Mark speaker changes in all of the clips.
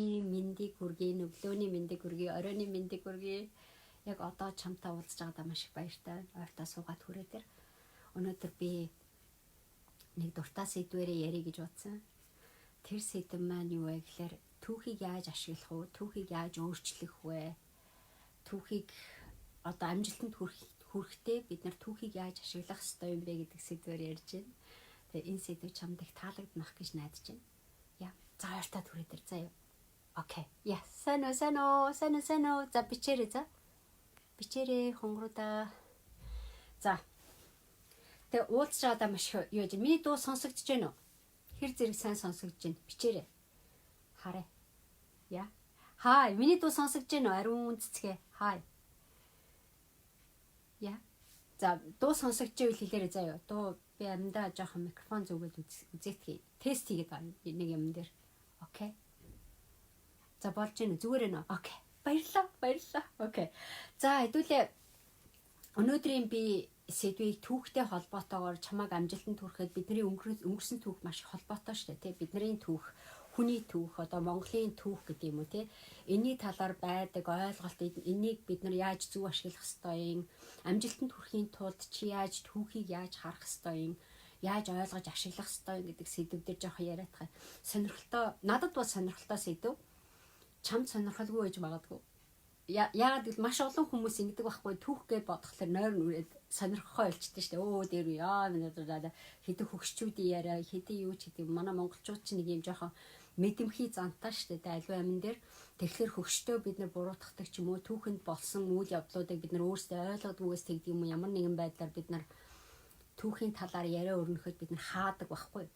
Speaker 1: Мэндийг хүргэе, өглөөний мэндийг хүргэе, оройн мэндийг хүргэе. Яг одоо чамтай уулзж байгаадаа маш их баяртай. Ойртоо суугаад хүрээ тэр. Өнөөдөр би нэг дуртай сэдвэрээ ярих гэж бодсон. Тэр сэдэв маань юу вэ гэхээр түүхийг яаж ашиглах вэ? Түүхийг яаж өөрчлөх вэ? Түүхийг одоо амжилтанд хүрэхдээ бид нар түүхийг яаж ашиглах ёстой юм бэ гэдэг сэдвээр ярьж байна. Тэгээ энэ сэдэв чамд их таалагдах гэж найдаж байна. Яа. За, ойртоо түрээ дээр заа юу. Okay. Яа, сайн уу, сайн уу, сайн уу, сайн уу. За, бичээрэй за. Бичээрэй хонгороо. За. Тэгээ уулзч байгаадаа маш их юу яаж, миний дуу сонсогдож байна уу? Хэр зэрэг сайн сонсогдож байна? Бичээрэй. Харъя. Яа. Хай, миний дуу сонсогдож байна уу? Ариун цэцгээ. Хай. Яа. За, дуу сонсогдож байвал хэлээрэй заа юу. Дуу би амдаа жоохон микрофон зүгээд үзээтгэе. Тест хийгээд байгаа нэг юм дээр. Okay. За, болж гинэ, зүгээр ээ нөө. Okay. Баярлалаа. Баярлалаа. Okay. За, хэдүүлээ өнөөдрийн би сэдвийг түүхтэй холбоотойгоор, чамайг амжилтанд хүрэхэд бидний өнгөрсөн түүх маш их холбоотой шүү дээ, тий. Бидний түүх, хүний түүх, одоо Монголын түүх гэдэг юм уу, тий. Энийний талаар байдаг ойлголт, энийг бид нар яаж зөв ашиглах ёстой юм, амжилтанд хүрэхийн тулд чи яаж түүхийг яаж харах ёстой юм, яаж ойлгож ашиглах ёстой юм гэдэг сэдв дээр жоохон яриад байгаа. Сонирхолтой, надад бол сонирхолтой сэдв, чамд сонирхолгүй байж магадгүй. Яагаад гэвэл маш олон хүмүүс ингэдэг байхгүй, түүх гэж бодохлоор нойр нүрээд сонирхохоо болчихдээ шүү дээ. Өө, дээр яа хэдэн хөгшчүүдийн яриа, хэдэн юу ч гэдэг, манай монголчууд ч нэг юм жоохон мэдэмхий зантай шүү дээ, аливаа амин дээр. Тэгэхээр хөгшчдөө бид нар буруутгадаг ч юм уу, түүхэнд болсон үйл явдлуудыг бид нар өөрсдөө ойлгодгүйгээс тэгдэг юм уу, ямар нэгэн байдлаар бид нар түүхийн талаар яриа өрнөхөд бид нар хаадаг байхгүй.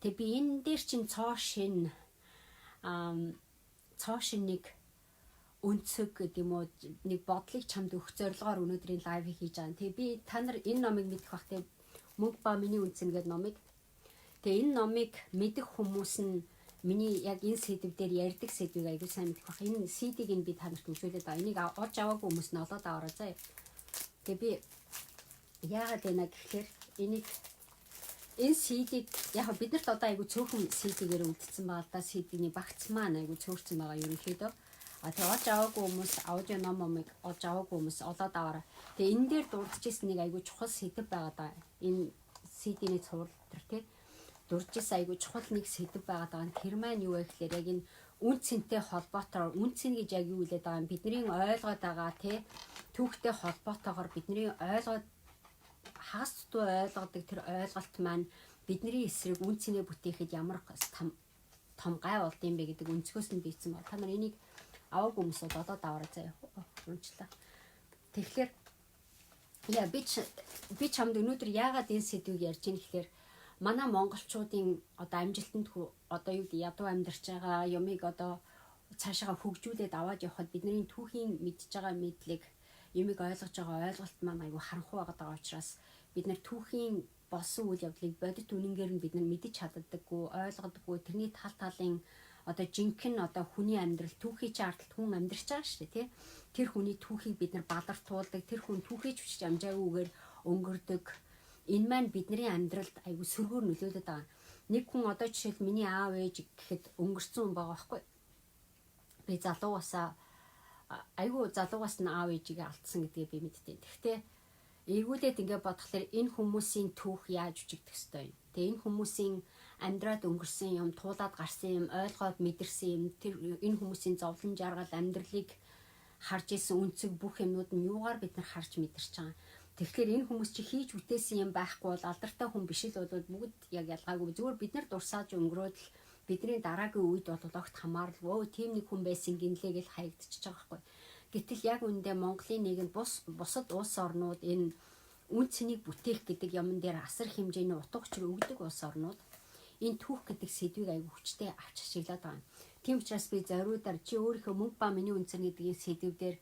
Speaker 1: Тэгээ би энэ дээр чинь цоо шин нэг өнцөг гэдэг юм уу, нэг бодлыг чамд өгөх зорилгоор өнөөдрийн live ыг хийж байгаа. Тэгээ би та нар энэ номыг мэдэх бах, те, "Мөнгө ба миний үнцэн" гэдэг номыг. Тэгээ энэ номыг мэдэх хүмүүс нь миний яг энэ сэдэв дээр ярьдаг сэдвийг аягүй сайн мэдэх бах. Энэ CD-г нь би та нарт үзүүлээд байгаа. Энийг олж аваагүй хүмүүс нь олоод аваарай заа. Тэгээ би яагаад байна гэхээр энийг, энэ CD-г яг биднэрт одоо айгүй цөөхөн CD-гээр үлдсэн байгаа л да. CD-ний багц маань айгүй цөөрцөн байгаа ерөнхийдөө. А тэгээ олж аваагүй хүмүүс, аудио ном момыг олж аваагүй хүмүүс олоод аваарай. Тэгээ энэ дээр дурдж ирсэн нэг айгүй чухал сэдэв байгаа даа. Энэ CD-ний цуврал дээр тий дурдж ирсэн айгүй чухал нэг сэдэв байгаа даа. Тэр маань юу вэ гэхээр яг энэ үнэ цэнтэй холбоотойгоор, үнэ цэн гэж яг юу хэлээд байгаа юм, бидний ойлгоод байгаа тий түүхтэй холбоотойгоор бидний ойлгоод хагас дутуу ойлгодог тэр ойлголт маань бидний эсрэг үнэ цэнээ бүтээхэд ямар том том гай болд юм бэ гэдэг өнцгөөс нь бийцэн ба. Та нар энийг аваагүй хүмүүс олоод аваарай заяа. Унчлаа. Тэгэхээр яа, би чамд өнөөдөр яагаад энэ сэдвийг ярьж ийн гэхээр манай монголчуудын одоо амжилтанд, одоо юу гэдэг, ядуу амьдарч байгаа юмыг одоо цаашаа хөгжүүлээд аваад явхад бидний түүхийн мэдж байгаа мэдлэг, юмыг ойлгож байгаа ойлголт маань айгүй харанхуй байгаа учраас бид нар түүхийн болсон үйл явдлыг бодит үнэнгээр нь бид нар мэдэж чаддаггүй, ойлгодоггүй, тэрний тал талын одоо жинхэнэ одоо хүний амьдрал, түүхий чи ардталт хүн амьдарч байгаа шүү дээ, тий. Тэр хүний түүхийг бид нар балартуулдаг, тэр хүн түүхийч хүчж амжаагүйгээр өнгөрдөг. Энэ маань бидний амьдралд айгүй сөргөөр нөлөөлөд байгаа. Нэг хүн одоо жишээл миний аав ээж гэхэд өнгөрцөн хүн байгаа байхгүй. Би залуугасаа, айгүй залуугаас нь аав ээжигээ алдсан гэдгээ би мэдтээ. Тэгэхдээ эргүүлээд ингээ бодохлоор энэ хүмүүсийн түүх яаж өчигдөх ёстой юм. Тэгээ энэ хүмүүсийн амьдраад өнгөрсөн юм, туулаад гарсан юм, ойлгоод мэдэрсэн юм, тэр энэ хүмүүсийн зовлон жаргал, амьдралыг харж исэн өнцөг, бүх юмнууд нь юугаар бид нар харж мэдэрч байгаа. Тэгэхээр энэ хүмүүс чи хийж бүтээсэн юм байхгүй бол алдартай хүн биш л бол бүгд яг ялгаагүй, зүгээр бид нар дурсааж өнгөрөөд л бидний дараагийн үед бол огт хамааралгүй, өө, тийм нэг хүн байсан гинлээ гэл хаягдчихж байгаа байхгүй. Гэтэл яг үүндээ Монголын нийгэмд бусад улс орнууд энэ үнэ цэнийг бүтээх гэдэг юмн дээр асар хэмжээний утга учир өгдөг улс орнууд энэ түүх гэдэг сэдвийг айгүй хүчтэй авч ашиглаад байгаа юм. Тийм учраас би зориудаар чи өөрийнхөө "Мөнгө ба миний үнэ цэн" гэдэг энэ сэдв дээр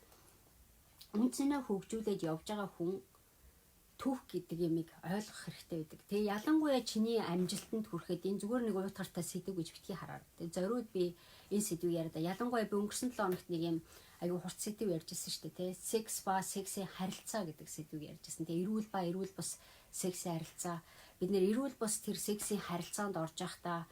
Speaker 1: үнэ цэнээ хөгжүүлээд явж байгаа хүн түүх гэдэг юмыг ойлгох хэрэгтэй байдаг. Тэгээ ялангуяа чиний амжилтанд хүрэхэд энэ зүгээр нэг уйтгартай сэдв гэж битгий хараар. Тэгээ зориуд би энэ сэдвийг яриад. Ялангуяа би өнгөрсөн 7 хоногт нэг юм айгүй хурц сэдв ярьж ирсэн шүү дээ, тий. Секс ба сексийн харилцаа гэдэг сэдвийг ярьж ирсэн. Тэгээ эрүүл ба эрүүл бус сексийн харилцаа. Бид нэр эрүүл бус тэр сексийн харилцаанд орж явахдаа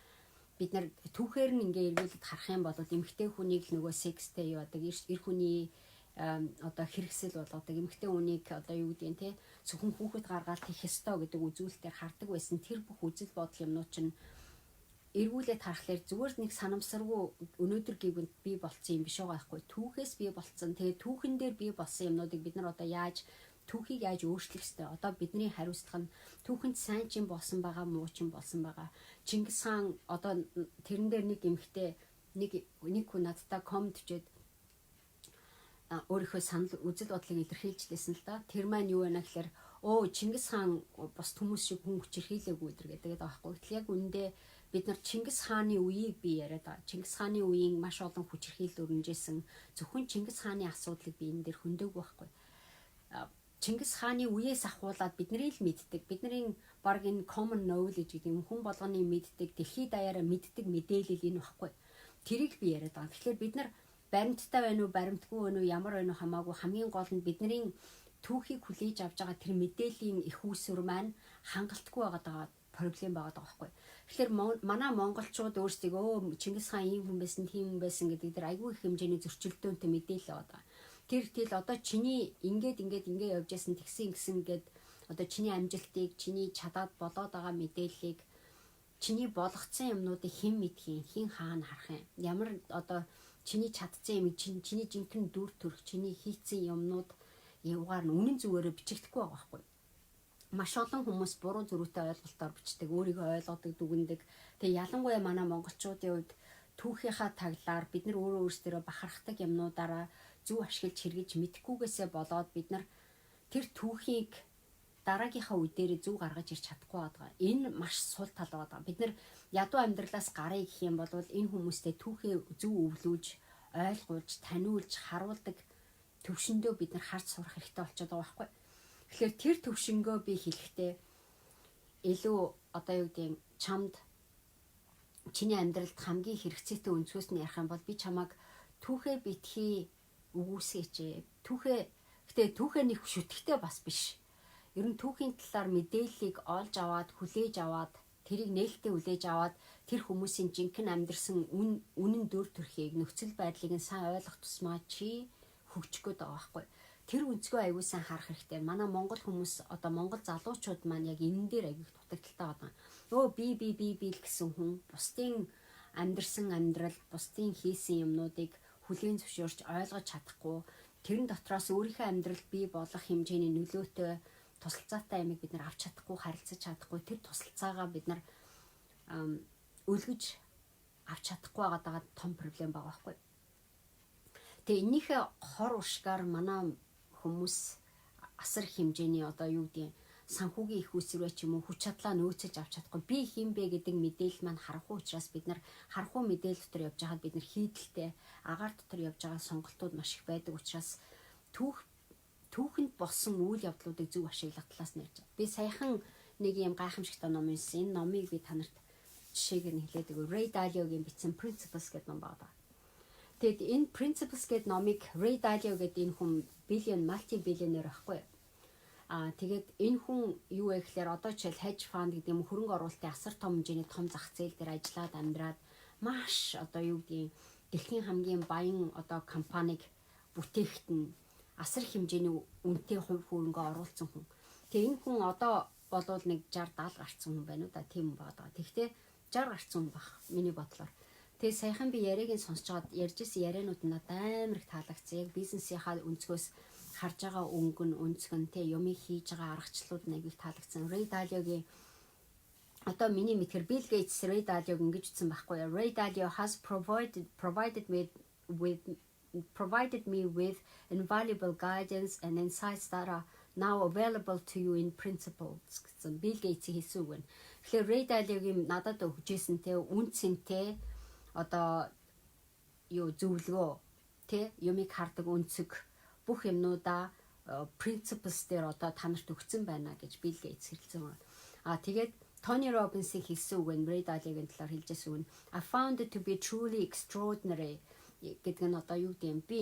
Speaker 1: Бид нар түүхээр нь ингээ эргүүлээд харах юм бол эмэгтэй хүнийг л нөгөө секстэй юу яадаг, эр хүний одоо хэрэгсэл болгодог, эмэгтэй хүнийг одоо юу гэдгийг те, зөвхөн хүүхэд гаргаад хийх ёстой гэдэг үзүүлэлтээр хардаг байсан. Тэр бүх үзэл бодол юмнууд чинь эргүүлээд харахаар зүгээр нэг санамсаргүй өнөөдөр гівгэнд бий болцсон юм биш байгаа байхгүй, түүхээс бий болцсон. Тэгээд түүхэн дээр бий болсон юмнуудыг бид нар одоо яаж, түүхийг яаж өөрчлөх ёстой? Одоо бидний хариуцлага нь түүхэнд сайн ч юм болсон байгаа, муу ч юм болсон байгаа. Чингис хаан одоо тэрэн дээр нэг эмэгтэй, нэг хүн надтай comment бичээд өөрийнхөө санал, үзэл бодлыг илэрхийлж лээсэн л да. Тэр маань юу байна гэхээр өө, Чингис хаан бус хүмүүс шиг хүн хүчирхийлээгүй өдр гэдэг байгаа байхгүй. Гэтэл яг үүндээ бид нар Чингис хааны үеийг би яриад байгаа. Чингис хааны үеийн маш олон хүчирхийлэл өрнөжсэн. Зөвхөн Чингис хааны асуудлыг би энэ дээр хөндөөгүй байхгүй. Чингис хааны үеэс ахуулаад бидний л мэддэг. Бидний баг энэ common knowledge гэдэг юм, хүн болгоны мэддэг, дэлхийд даяараа мэддэг мэдээлэл энэ багхгүй. Тэрийг би яриад байгаа. Тэгэхээр бид нар баримттай байна уу, баримтгүй байна уу, ямар байна уу хамаагүй, хамгийн гол нь бидний түүхийг хүлээж авч байгаа тэр мэдээллийн эх үүсвэр маань хангалтгүй байгаа problem байгаа байхгүй. Тэгэхээр манай монголчууд өөрсдөө өө, Чингис хаан ийм хүн байсан, тийм хүн байсан гэдэг дээр айгүй их хэмжээний зөрчилдөөнтэй мэдээлэл байгаа. Тэр тэл одоо чиний ингээд ингээд ингээ явж ясан, тэгсэн ингэсэн гэд одоо чиний амжилтыг, чиний чадаад болоод байгаа мэдээллийг, чиний болгоцсон юмнуудыг хэн мэдэх юм, хэн хаана харах юм? Ямар одоо чиний чадсан юм, чиний жинхэнэ дүр төрх, чиний хийцэн юмнууд юугаар нь үнэн зүгээрээ бичигдэхгүй байгаа байхгүй. Маш олон хүмүүс буруу зөрүүтэй ойлголтоор бичдэг, өөрийгөө ойлгодог, дүгнэдэг. Тэгээ ялангуяа манай монголчуудын хувьд түүхийнхаа таглаар бид нар өөрөө өөрсдөө бахархдаг юмнуудаараа зөв ашиглаж хэрэгж мэдэхгүйгээсээ болоод бид нар тэр түүхийг дараагийнхаа үе дээр зөв гаргаж ирч чадахгүй байгаа. Энэ маш сул тал байгаа. Бид нар ядуу амьдралаас гарыг гэх юм бол энэ хүмүүстэй түүхээ зөв өвлүүлж, ойлгуулж, таниулж, харуулдаг төвшөндөө бид нар харж сурах хэрэгтэй болчиход байгаа байхгүй. Тэгэхээр тэр төвшөнгөө би хэлэхдээ илүү одоо юу гэдэг, чамд, чиний амьдралд хамгийн хэрэгцээтэй өнцгөөс нь ярих юм бол би чамайг түүхээ битгий үгүйсгээч. Түүхээ гэтээ түүхээ нэг шүтгэхтэй бас биш. Ер нь түүхийн талаар мэдээллийг олж аваад, хүлээж аваад, тэрийг нээлттэй хүлээж аваад, тэр хүмүүсийн жинхэнэ амьдрсан үнэн дүр төрхийг, нөхцөл байдлыг нь сайн ойлгох тусмаа чи хөгжих гээд байгаа байхгүй. Тэр өнцгөө аягүй сайн харах хэрэгтэй. Манай монгол хүмүүс, одоо монгол залуучууд маань яг энэн дээр аягүй дутагдалтай байгаа. Өө, би би би би л гэсэн хүн бусдын амьдрсан амьдрал, бусдын хийсэн юмнуудыг хүлээн зөвшөөрч ойлгож чадахгүй, тэрэн дотроос өөрийнхөө амьдралд бий болох хэмжээний нөлөөтэй, тусалцаатай юмыг бид нар авч чадахгүй, харилцаж чадахгүй, тэр тусалцаагаа бид нар өлгөж авч чадахгүй байгаа том problem байгаа байхгүй. Тэгээ эннийхээ хор уршгаар манай хүмүүс асар хэмжээний одоо юу гэдгийг, санхүүгийн эх үүсвэрээ ч юм уу, хүч чадлаа нөөцөлж авч чадахгүй, би хэн бэ гэдэг мэдээлэл маань харанхуй учраас бид нар харанхуй мэдээлэл дотор явж байхад бид нар хийдэлтэй, агаар дотор явж байгаа сонголтууд маш их байдаг учраас түүхэнд болсон үйл явдлуудыг зөв ашиглах талаас нь ярьж байгаа. Би саяхан нэг юм гайхамшигтай ном уншсан. Энэ номыг би та нарт жишээгээр нь хэлээд өгье. Ray Dalio-гийн бичсэн Principles гэдэг ном байна. Тэгэд энэ Principles гэдэг номыг Ray Dalio гэдэг энэ хүн billion, multi billionaire байхгүй. Аа, тэгээд энэ хүн юу вэ гэхээр одоо жишээл hedge fund гэдэг юм, хөрөнгө оруулалтын асар том хэмжээний том зах зээл дээр ажиллаад амьдраад, маш одоо юу гэдгийг, дэлхийн хамгийн баян одоо компанийг бүтээхэд нь асар хэмжээний үнэтэй хувь хөрөнгө оруулсан хүн. Тэгээ энэ хүн одоо болвол нэг 60 70 гарцсан хүн байна уу да, тийм байгаа. Тэгэхдээ 60 гарцсан хүн баг миний бодлоор. Тэгээ саяхан би яриаг нь сонсож байгаад ярьж исэн ярианууд надад амар их таалагдсан. Яг бизнесийнхаа өнцгөөс харж байгаа өнгө нь, өнцөг нь, тэ, юмыг хийж байгаа аргачлалууд нь аягүй таалагдсан. Ray Dalio-гийн одоо миний мэдхээр Bill Gates Ray Dalio-г ингэж утсан байхгүй юу? "Ray Dalio has provided me with invaluable guidance and insights that are now available to you in principles" гэсэн Bill Gates-ийн хэлсэн үг байна. Тэгэхээр Ray Dalio-гийн надад өгчээсэн те үн цэнтэй одоо юу зөвлөгөө, тэ, юмыг хардаг өнцөг, бүх юмнуудаа principles дээр одоо та нарт өгсөн байна гэж Bill Gates хэлсэн байна. А тэгээд Tony Robbins-ийн хэлсэн үг нь, Ray Dalio-гийн талаар хэлжсэн үг нь "I found it to be truly extraordinary" гэдэг нь одоо юу гэдэг юм, би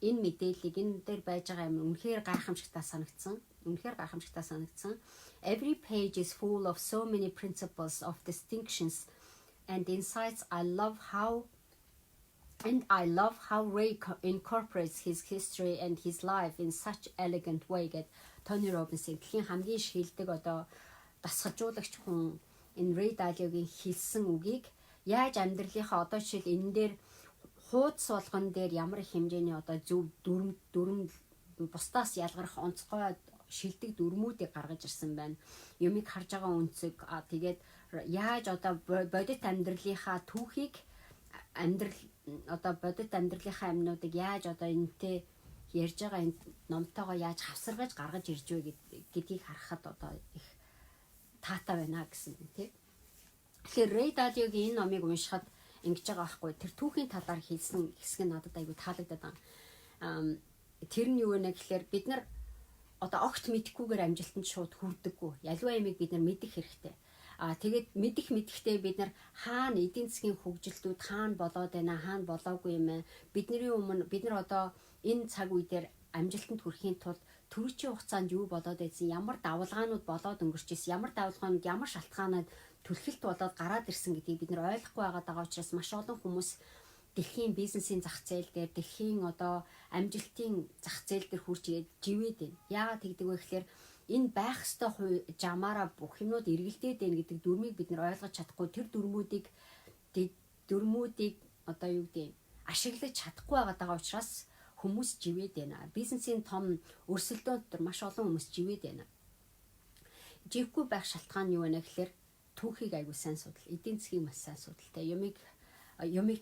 Speaker 1: энэ мэдээллийг, энэ дээр байж байгаа юм үнэхээр гайхамшигтай санагдсан. Үнэхээр гайхамшигтай санагдсан. "Every page is full of so many principles of distinctions and insights. I love how Ray incorporates his history and his life in such elegant way" гэд Тони Робинсын, дэлхийн хамгийн шилдэг одоо дасгалжуулагч хүн энэ Рэй Далиогийн хэлсэн үгийг яаж амьдралынхаа, одоо жишээл, энэ дээр хуудас болгон дээр ямар их хэмжээний одоо зөв дүрм дүрм бусдаас ялгарх онцгой шилдэг дүрмүүдийг гаргаж ирсэн байна. Юмыг харж байгаа өнцөг, тэгээд яаж одоо бодит амьдралынхаа түүхийг, амьдрал, одоо бодит амьдралынхаа юмнуудыг яаж одоо энэтэй ярьж байгаа энэ номтойгоо яаж хавсаргаж гаргаж ирж вэ гэдгийг харахад одоо их таатай байна гэсэн юм тий. Тэгэхээр Рэй Далиогийн энэ номыг уншихад ингэж байгаа байхгүй, тэр түүхийн талаар хэлсэн хэсэг нь надад айгүй таалагдаад байгаа. Тэр нь юу вэ гэхээр бид нар одоо огт мэдэхгүйгээр амжилтанд шууд хүрдэггүй. Аливаа юмыг бид нар мэдэх хэрэгтэй. А тэгээд мэдэх мэдэхтэй бид нар хаана эдийн засгийн хөгжилтүүд хаана болоод байна, хаана болоогүй юм бэ? Бидний өмнө бид нар одоо энэ цаг үе дээр амжилтанд хүрэхийн тулд түрүүчийн хугацаанд юу болоод байсан, ямар давалгаанууд болоод өнгөрч ирсэн, ямар давалгаанууд ямар шалтгаанаар түлхэлт болоод гараад ирсэн гэдгийг бид нар ойлгохгүй байгаа даа учраас маш олон хүмүүс дэлхийн бизнесийн зах зээл дээр, дэлхийн одоо амжилтын зах зээл дээр хүрч ирээд живээд байна. Яагаад тэгдэг вэ гэхээр энэ байх ёстой жамаараа бүх юмнууд эргэлдээд байна гэдэг дүрмийг бид нар ойлгож чадахгүй, тэр дүрмүүдийг одоо юу гэдэг ашиглаж чадахгүй байгаа учраас хүмүүс живээд байна. Бизнесийн том өрсөлдөөн дотор маш олон хүмүүс живээд байна. Живэхгүй байх шалтгаан нь юу вэ гэхээр түүхийг айгуу сайн судал, эдийн засгийг маш сайн судал, тэ юмыг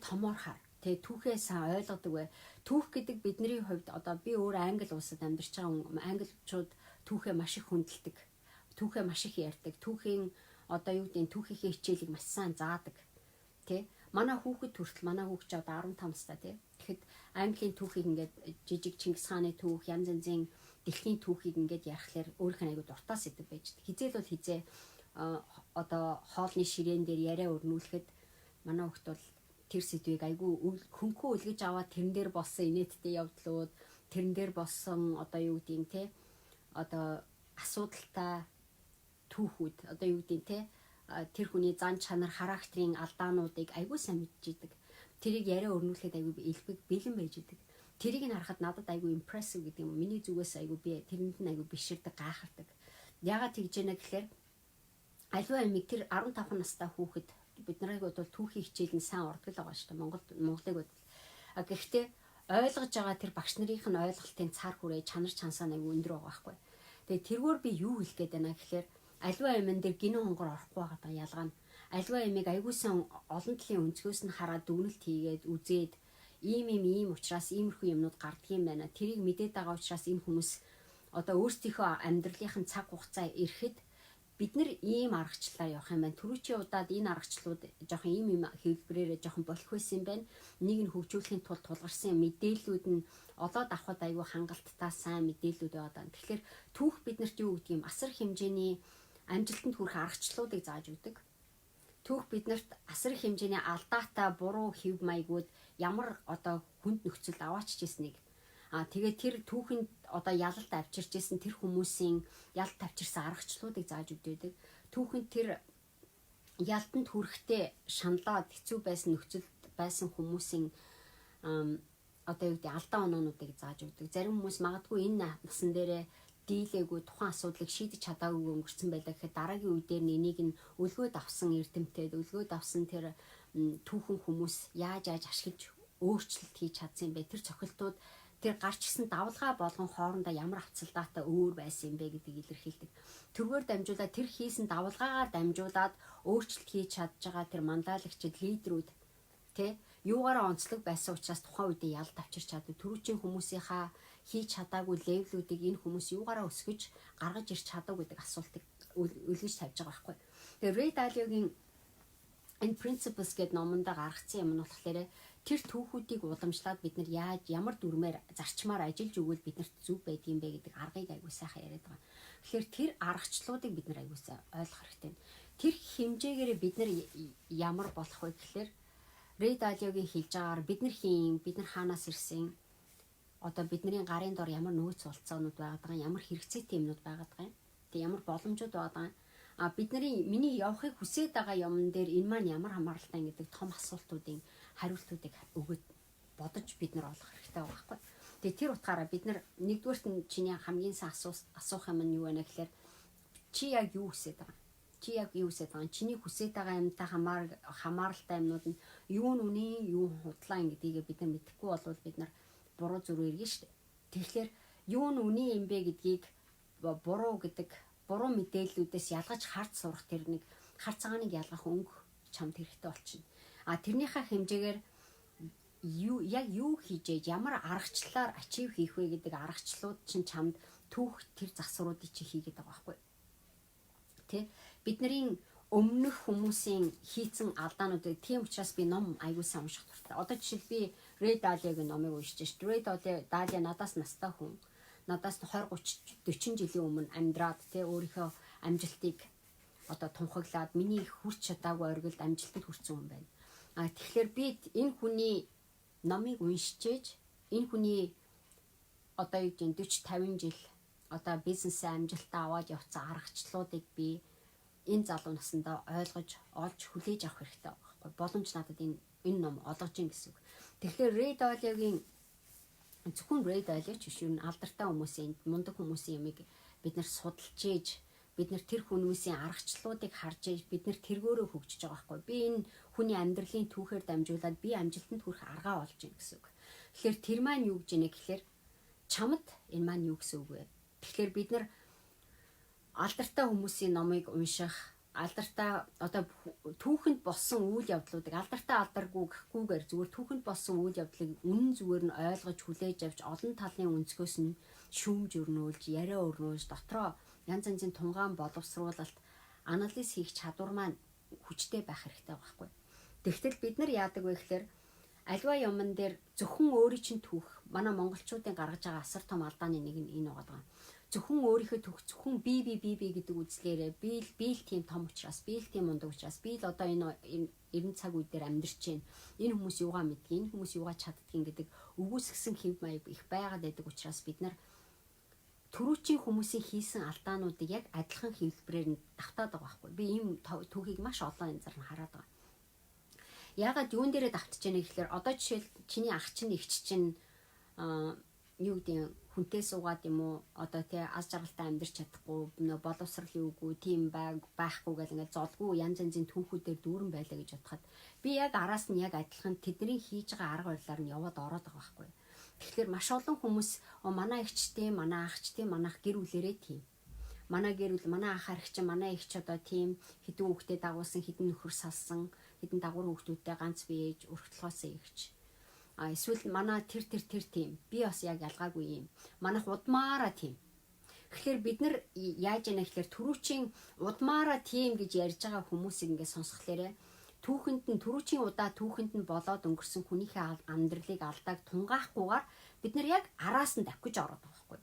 Speaker 1: томоор хар. Тэгээ түүхээ сайн ойлгодог бай. Түүх гэдэг бидний хувьд, одоо би өөр англи улсад амьдарч байгаа, англичууд түүхээ маш их хүндэлдэг. Түүхээ маш их ярьдаг. Түүхийн одоо юу гэдэг, түүхийнхээ хичээлийг маш сайн заадаг. Тэ? Манай хүүхэд хүртэл, манай хүүхд ч одоо 15 настай, тий. Тэгэхэд Английн түүхийг ингээд жижиг Чингис хааны түүх, янз янзын дэлхийн түүхийг ингээд ярихлаар өөрийнх нь айгуу дуртай сэдэв байж. Хизээл бол хизээ одоо хоолны ширээн дээр яриа өрнүүлэхэд манай хүүхд бол тэр сэдвийг айгүй хөнгөн өлгөж аваад тэрэн дээр болсон инээдтэй явдлууд, тэрэн дээр болсон одоо юу гэдэг юм те, одоо асуудалтай түүхүүд, одоо юу гэдэг те, тэр хүний зан чанар, характерын алдаануудыг айгүй сайн мэдчихдэг. Тэрийг яриа өрнүүлэхэд айгүй элбэг бэлэн байж идэг. Тэрийг нь харахад надад айгүй impressive гэдэг юм. Миний зүгээс айгүй би тэрэнд нь айгүй биширдэг, гайхардаг. Яагаад тэгж яана гэхээр аливаа юмыг тэр 15 настай хүүхэд, бид нарыг бол түүхийн хичээл нь сайн ордог л байгаа шүү дээ. Монголыг бол. А гэхдээ ойлгож байгаа тэр багш нарын нь ойлголтын цар хүрээ, чанар чансаа айгүй өндөр байгаа байхгүй. Тэгээ тэргээр би юу хэлэх гээд байна гэхээр аливаа юмн дээр гинэн хонгор орохгүй байгаа даа ялгаа нь. Аливаа юмыг айгүй сайн олон талын өнцгөөс нь хараад дүгнэлт хийгээд үзээд, ийм ийм ийм учраас иймэрхүү юмнууд гардаг юм байна. Тэрийг мэдээд байгаа учраас энэ хүмүүс одоо өөрсдийнхөө амьдралынх нь цаг хугацаа ирэхэд бид нар ийм аргачлалаар явах юм байна. Түрүүчийн удаад энэ аргачлалууд жоохон ийм ийм хэвлбэрээрээ жоохон болох байсан юм байна. Нэг нь хөгжүүлэхийн тулд тулгарсан мэдээллүүд нь олоод авахд айгүй хангалттай сайн мэдээллүүд байгаа даа. Тэгэхээр түүх биднэрт юу гэдэг юм, асар хэмжээний амжилтанд хүрэх аргачлалуудыг зааж өгдөг. Түүх биднэрт асар их хэмжээний алдаатай буруу хэв маягууд ямар одоо хүнд нөхцөлд аваачиж ирснийг, тэгээд тэр түүхэнд одоо ялалт авчирч исэн тэр хүмүүсийн ялалт авчирсан аргачлалуудыг зааж өгдөг. Түүхэнд тэр ялтанд хүрэхдээ шаналаад хэцүү байсан нөхцөлд байсан хүмүүсийн одоо юу гэдэг алдаа оноонуудыг зааж өгдөг. Зарим хүмүүс магадгүй энэ насан дээрээ дийлээгүй, тухайн асуудлыг шийдэж чадаагүй өнгөрцөн байлаа гэхэд дараагийн үе дээр энийг нь өлгөөд авсан эрдэмтэд, өлгөөд авсан тэр түүхэн хүмүүс яаж яаж ашиглаж өөрчлөлт хийж чадсан юм бэ? Тэр цохилтууд, тэр гарч ирсэн давалгаа болгон хоорондоо ямар авцалдаатай өөр байсан юм бэ гэдгийг илэрхийлдэг. Тэргээр дамжуулаад, тэр хийсэн давалгаагаар дамжуулаад өөрчлөлт хийж чадж байгаа тэр манлайлагчид, лидерүүд тэ юугаараа онцлог байсан учраас тухайн үедээ ялд авчирч чаддаг. Түрүүчийн хүмүүсийнхаа хийж чадаагүй level үүдийг энэ хүмүүс юугаараа өсгөж гаргаж ирч чадав гэдэг асуултыг өлгөж тавьж байгаа байхгүй. Тэгээ Ray Dalio-гийн энэ Principles гэдэг номонд гаргацсан юм нь болохоор тэр түүхүүдийг уламжлаад бид нар яаж ямар дүрмээр, зарчмаар ажиллаж өгвөл биднэрт зөв байдгийм бэ гэдэг аргыг айгуу сайхан яриад байгаа. Тэгэхээр тэр аргачлалуудыг бид нар айгуу сайн ойлгох хэрэгтэй. Тэр хэмжээгээр бид нар ямар болох вэ гэхээр Рэй Далиогийн хэлж байгаагаар бид нар хийн, бид нар хаанаас ирсэн, одоо бидний гарын дор ямар нөөц болцоонууд байгаад байгаа, ямар хэрэгцээтэй юмнууд байгаад байгаа юм. Тэг ямар боломжууд байгаад байгаа. А бидний миний явахыг хүсээд байгаа юмн дээр энэ маань ямар хамааралтай гэдэг том асуултуудын хариултуудыг өгөөд бодож бид нар олох хэрэгтэй байгаа байхгүй. Тэгээ тэр утгаараа бид нар нэгдүгээрт нь чиний хамгийн сайн асуух юм нь юу вэ гэхээр чи яг юу хүсээд байгаа? Чи яг юу хүсээд байгаа? Чиний хүсээд байгаа юмтай хамааралтай юмнууд нь юу нь үнэн, юу худлаа гэдгийг бид нар мэдэхгүй болвол бид нар буруу зүрх эргэн шүү дээ. Тэгэхээр юу нь үнэн юм бэ гэдгийг буруу гэдэг буруу мэдээллүүдээс ялгаж харж сурах тэр нэг хар цагааныг ялгах өнгө чамд хэрэгтэй болчихно. А тэрнийхээ хэмжээгээр юу яг юу хийжээж ямар аргачлалаар achieve хийх вэ гэдэг аргачлалууд чинь чамд түүх тэр засваруудыг чи хийгээд байгаа байхгүй. Тэ? Бидний өмнөх хүмүүсийн хийцэн алдаануудыг, тийм учраас би ном аягүй сайн унших дуртай. Одоо жишээл би Ray Dalio-гийн номыг уншиж шít. Ray Dalio надаас настай хүн. Надаас 20 30 40 жилийн өмнө амьдраад тэ өөрийнхөө амжилтыг одоо тунхаглаад миний хүрч чадаагүй оргилд амжилтанд хүрсэн хүн байна. А тэгэхээр би энэ хүний номыг уншижээж энэ хүний одоо юу гэдэг 40 50 жил одоо бизнесээ амжилтаа аваад явцсан аргачлалуудыг би энэ залуу насандаа ойлгож олж хүлээж авах хэрэгтэй байгаа байхгүй, боломж надад энэ ном олгож ин гэсэн үг. Тэгэхээр Ray Dalio-гийн, зөвхөн Ray Dalio ч биш, юу алдартай хүмүүсийн, мундаг хүмүүсийн юмыг бид нар судалж ээж, бид нар тэр хүмүүсийн аргачлалуудыг харж ээж бид нар тэргөөрөө хөгжиж байгаа байхгүй. Би энэ хүний амьдралын түүхээр дамжуулаад би амжилтанд хүрэх аргаа олж ийн гэсэн үг. Тэгэхээр тэр маань юу гэж ийнэ гэхээр чамд энэ маань юу гэсэн үг вэ? Тэгэхээр бид нар алдартай хүмүүсийн номыг унших, алдартай одоо түүхэнд болсон үйл явдлуудыг, алдартай алдаргүй гэхгүйгээр зүгээр түүхэнд болсон үйл явдлыг үнэн зүгээр нь ойлгож хүлээж авч олон талын өнцгөөс нь шүүмж өрнүүлж, яриа өрнүүлж, дотроо янз янзын тунгаан боловсруулалт, анализ хийх чадвар маань хүчтэй байх хэрэгтэй байхгүй. Тэгтэл бид нар яадаг вэ гэхээр альва юмн дээр зөвхөн өөрийн чинь түүх, манай монголчуудын гаргаж байгаа асар том алдааны нэг нь энэ байгаа. Зөвхөн өөрийнхөө түүх, зөвхөн би би би би гэдэг үзлээрээ би л би л тийм том учраас, би л тийм мундаг учраас, би л одоо энэ 90 цаг үе дээр амьдарч байна. Энэ хүмүүс юугаа мэдгийг, энэ хүмүүс юугаа чаддгийг гэдэг үгүйсгсэн хэв маяг их байгаад байдаг учраас бид нар түрүүчийн хүмүүсийн хийсэн алдаануудыг яг адилхан хэвлбэрээр нь давтаад байгаа байхгүй. Би ийм түүхийг маш олон янзаар нь хараад байгаа. Яагаад юун дээрээ давтж яана гэхлээр одоо жишээл чиний ах чинь, эгч чинь юу гэдэг хүнтэй суугаад юм уу, одоо тий аз жаргалтай амьдарч чадахгүй, нөө боловсрал юугүй, тийм байг байхгүй гэл ингээд золгүй янз янзын түүхүүдээр дүүрэн байлаа гэж бодоход би яг араас нь яг адилхан тэдний хийж байгаа арга барилаар нь яваад ороод байгаа байхгүй. Тэгэхээр маш олон хүмүүс манай эгч тийм, манай ах ч тийм, манайх гэр бүлэрээ тийм. Манай гэр бүл, манай ах архич, манай эгч одоо тийм хэдэн хүүхдээ дагуулсан, хэдэн нөхөр салсан, хэдэн дагуур хүүхдүүдтэй ганц бие ээж өргөтлөхөөсөө эгч. А эсвэл манай тэр тэр тэр тийм. Би бас яг ялгаагүй юм. Манайх удмаараа тийм. Тэгэхээр бид нар яаж яана гэхээр түрүүчийн удмаараа тийм гэж ярьж байгаа хүмүүсийг ингээд сонсхолоорой түүхэнд нь түрүүчийн удаа түүхэнд нь болоод өнгөрсөн хүнийхээ амьдралыг алдааг тунгаахгүйгээр бид нар яг араас нь давхиж ороод байгаа байхгүй.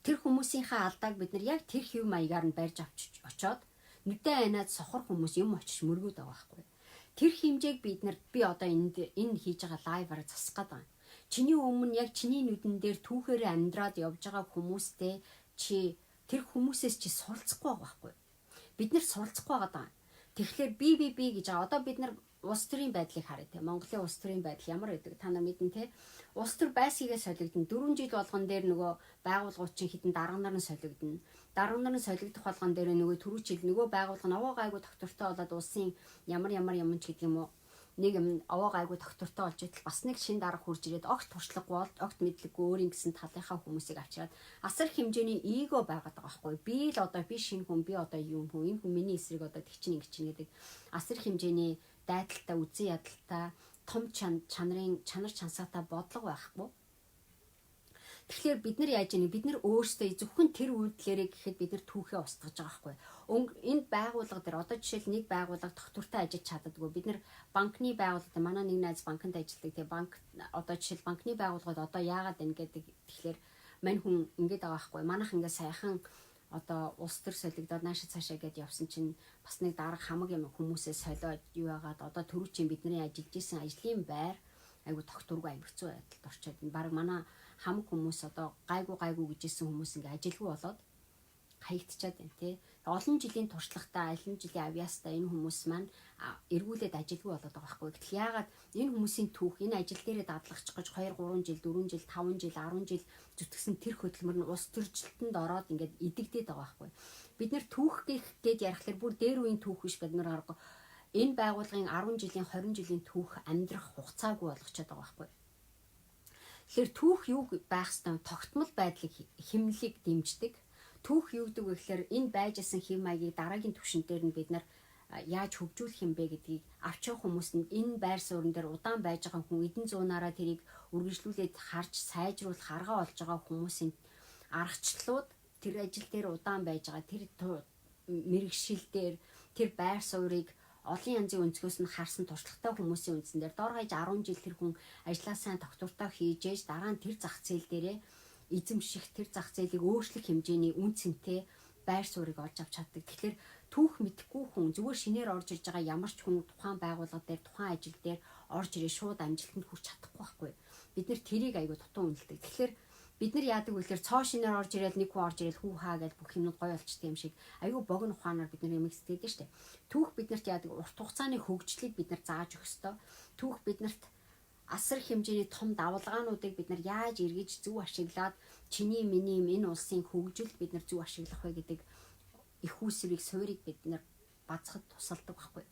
Speaker 1: Тэр хүмүүсийнхээ алдааг бид нар яг тэр хэв маягаар нь барьж авч очоод нүдэн айнаад сохор хүмүүс юм очиж мөргөөд байгаа байхгүй. Тэр хэмжээг бид нар, би одоо энд энэ хийж байгаа live аар засах гээд байгаа. Чиний өмнө яг чиний нүдэн дээр түүхээрээ амьдраад явж байгаа хүмүүстэй чи тэр хүмүүсээс чи суралцахгүй байгаа байхгүй. Бид нар суралцахгүй байгаа даа. Тэгэхээр би би би гэж байгаа. Одоо бид нар улс төрийн байдлыг харъя те. Монголын улс төрийн байдал ямар байдаг та нар мэднэ те. Улс төр байсгийгээ солигдно. 4 жил болгон дээр нөгөө байгууллагууд чинь хэдэн дарга нар нь солигдно. Дарга нар нь солигдох болгон дээр нөгөө түрүү жил нөгөө байгууллага нь овоо гайгүй доктортой болоод улсын ямар ямар юм ч гэдэг юм уу, нэг юм овоо гайгүй доктортой болж идэл бас нэг шин дарга хурж ирээд огт туршлагагүй бол огт мэдлэггүй өөрийн гэсэн талынхаа хүмүүсийг авчираад асар хэмжээний эго байгаад байгаа байхгүй. Би л одоо би шинэ хүн, би одоо юм хүн, энэ хүн миний эсрэг одоо тэгчин ингэж чинь гэдэг асар хэмжээний дайдалтай, үзэн ядалтай, том чанарын чанар чансаатай бодлого байхгүй. Тэгэхээр бид нар яаж ийнэ? Бид нар өөрсдөө зөвхөн тэр үйлдэлээрээ гэхэд бид нар түүхээ устгаж байгаа байхгүй. Энэ байгууллага дээр одоо жишээл нэг байгууллага тогтвортой ажиллаж чаддаггүй. Бид нар банкны байгууллага, манай нэг найз банкнд ажилладаг. Тэгээ банк одоо жишээл банкны байгууллагад одоо яагаад энэ гэдэг тэгэхээр мань хүн ингэж байгаа байхгүй. Манайх ингээ саяхан одоо улс төр солигдоод нааша цаашаа гэд явсан чинь бас нэг дарга хамаг юм хүмүүсээ солиод юу яагаад одоо түрүүчийн бидний ажиллаж исэн ажлын байр айгу тогтворгүй, аяг хэцүү байдалд орчоод энэ баг манай хамаг хүмүүс одоо гайгүй гайгүй гэж исэн хүмүүс ингээ ажилгүй болоод хаягдчаад байна тий. Олон жилийн туршлагатай, олон жилийн авьяастай энэ хүмүүс маань эргүүлээд ажилгүй болоод байгаа байхгүй. Гэтэл яагаад энэ хүмүүсийн түүх энэ ажил дээрээ дадлахчих гэж 2 3 жил, 4 жил, 5 жил, 10 жил зүтгэсэн тэр хөдөлмөр нь улс төрчлөлтөнд ороод ингээд идэгдээд байгаа байхгүй. Бид нэр түүх гэх гээд ярихлаар бүр дээр үеийн түүх биш бид нар аргагүй. Энэ байгууллагын 10 жилийн, 20 жилийн түүх амьдрах хугацаагүй болгочоод байгаа байхгүй. Тэгэхээр түүх юу байх ёстой, тогтмол байдлыг, хэмнэлийг дэмждэг. Түүх юу гэдэг вэ гэхээр энэ байж исэн хэв маягийг дараагийн түвшин дээр нь бид нар яаж хөгжүүлэх юм бэ гэдгийг авч явах хүмүүс нь энэ байр суурин дээр удаан байж байгаа хүн, эдэн зуунаараа тэрийг үргэлжлүүлээд харж сайжруулах арга олж байгаа хүмүүсийн аргачлалууд, тэр ажил дээр удаан байж байгаа, тэр мэргэшил дээр, тэр байр суурийг олон янзын өнцгөөс нь харсан туршлагатай хүмүүсийн үндсэн дээр дор хаяж 10 жил тэр хүн ажлаа сайн тогтвортой хийж ээж дараа нь тэр зах зээл дээрээ эзэмших, тэр зах зээлийг өөрчлөх хэмжээний үн цэнтэй байр суурийг олж авч чаддаг. Тэгэхээр түүх мэдэхгүй хүн, зүгээр шинээр орж ирж байгаа ямар ч хүн тухайн байгууллага дээр, тухайн ажил дээр орж ирээ шууд амжилтанд хүрч чадахгүй байхгүй. Бид нэр тэрийг айгүй дутуу үнэлдэг. Тэгэхээр бид нар яадаг вэ гэхээр цоо шинээр орж ирээл, нэг хүн орж ирээл хүү хаа гэж бүх юмнууд гоё болчтой юм шиг айгүй богино ухаанаар бид нар юм сэтгэдэг шүү дээ. Түүх биднэрт яадаг, урт хугацааны хөгжлийг бид нар зааж өгөх ёстой. Түүх биднэрт асар хэмжээний том давалгаануудыг бид нар яаж эргэж зөв ашиглаад чиний, миний, энэ улсын хөгжилд бид нар зөв ашиглах вэ гэдэг их үүсвэрийг, суурийг бид нар базахад тусалдаг байхгүй.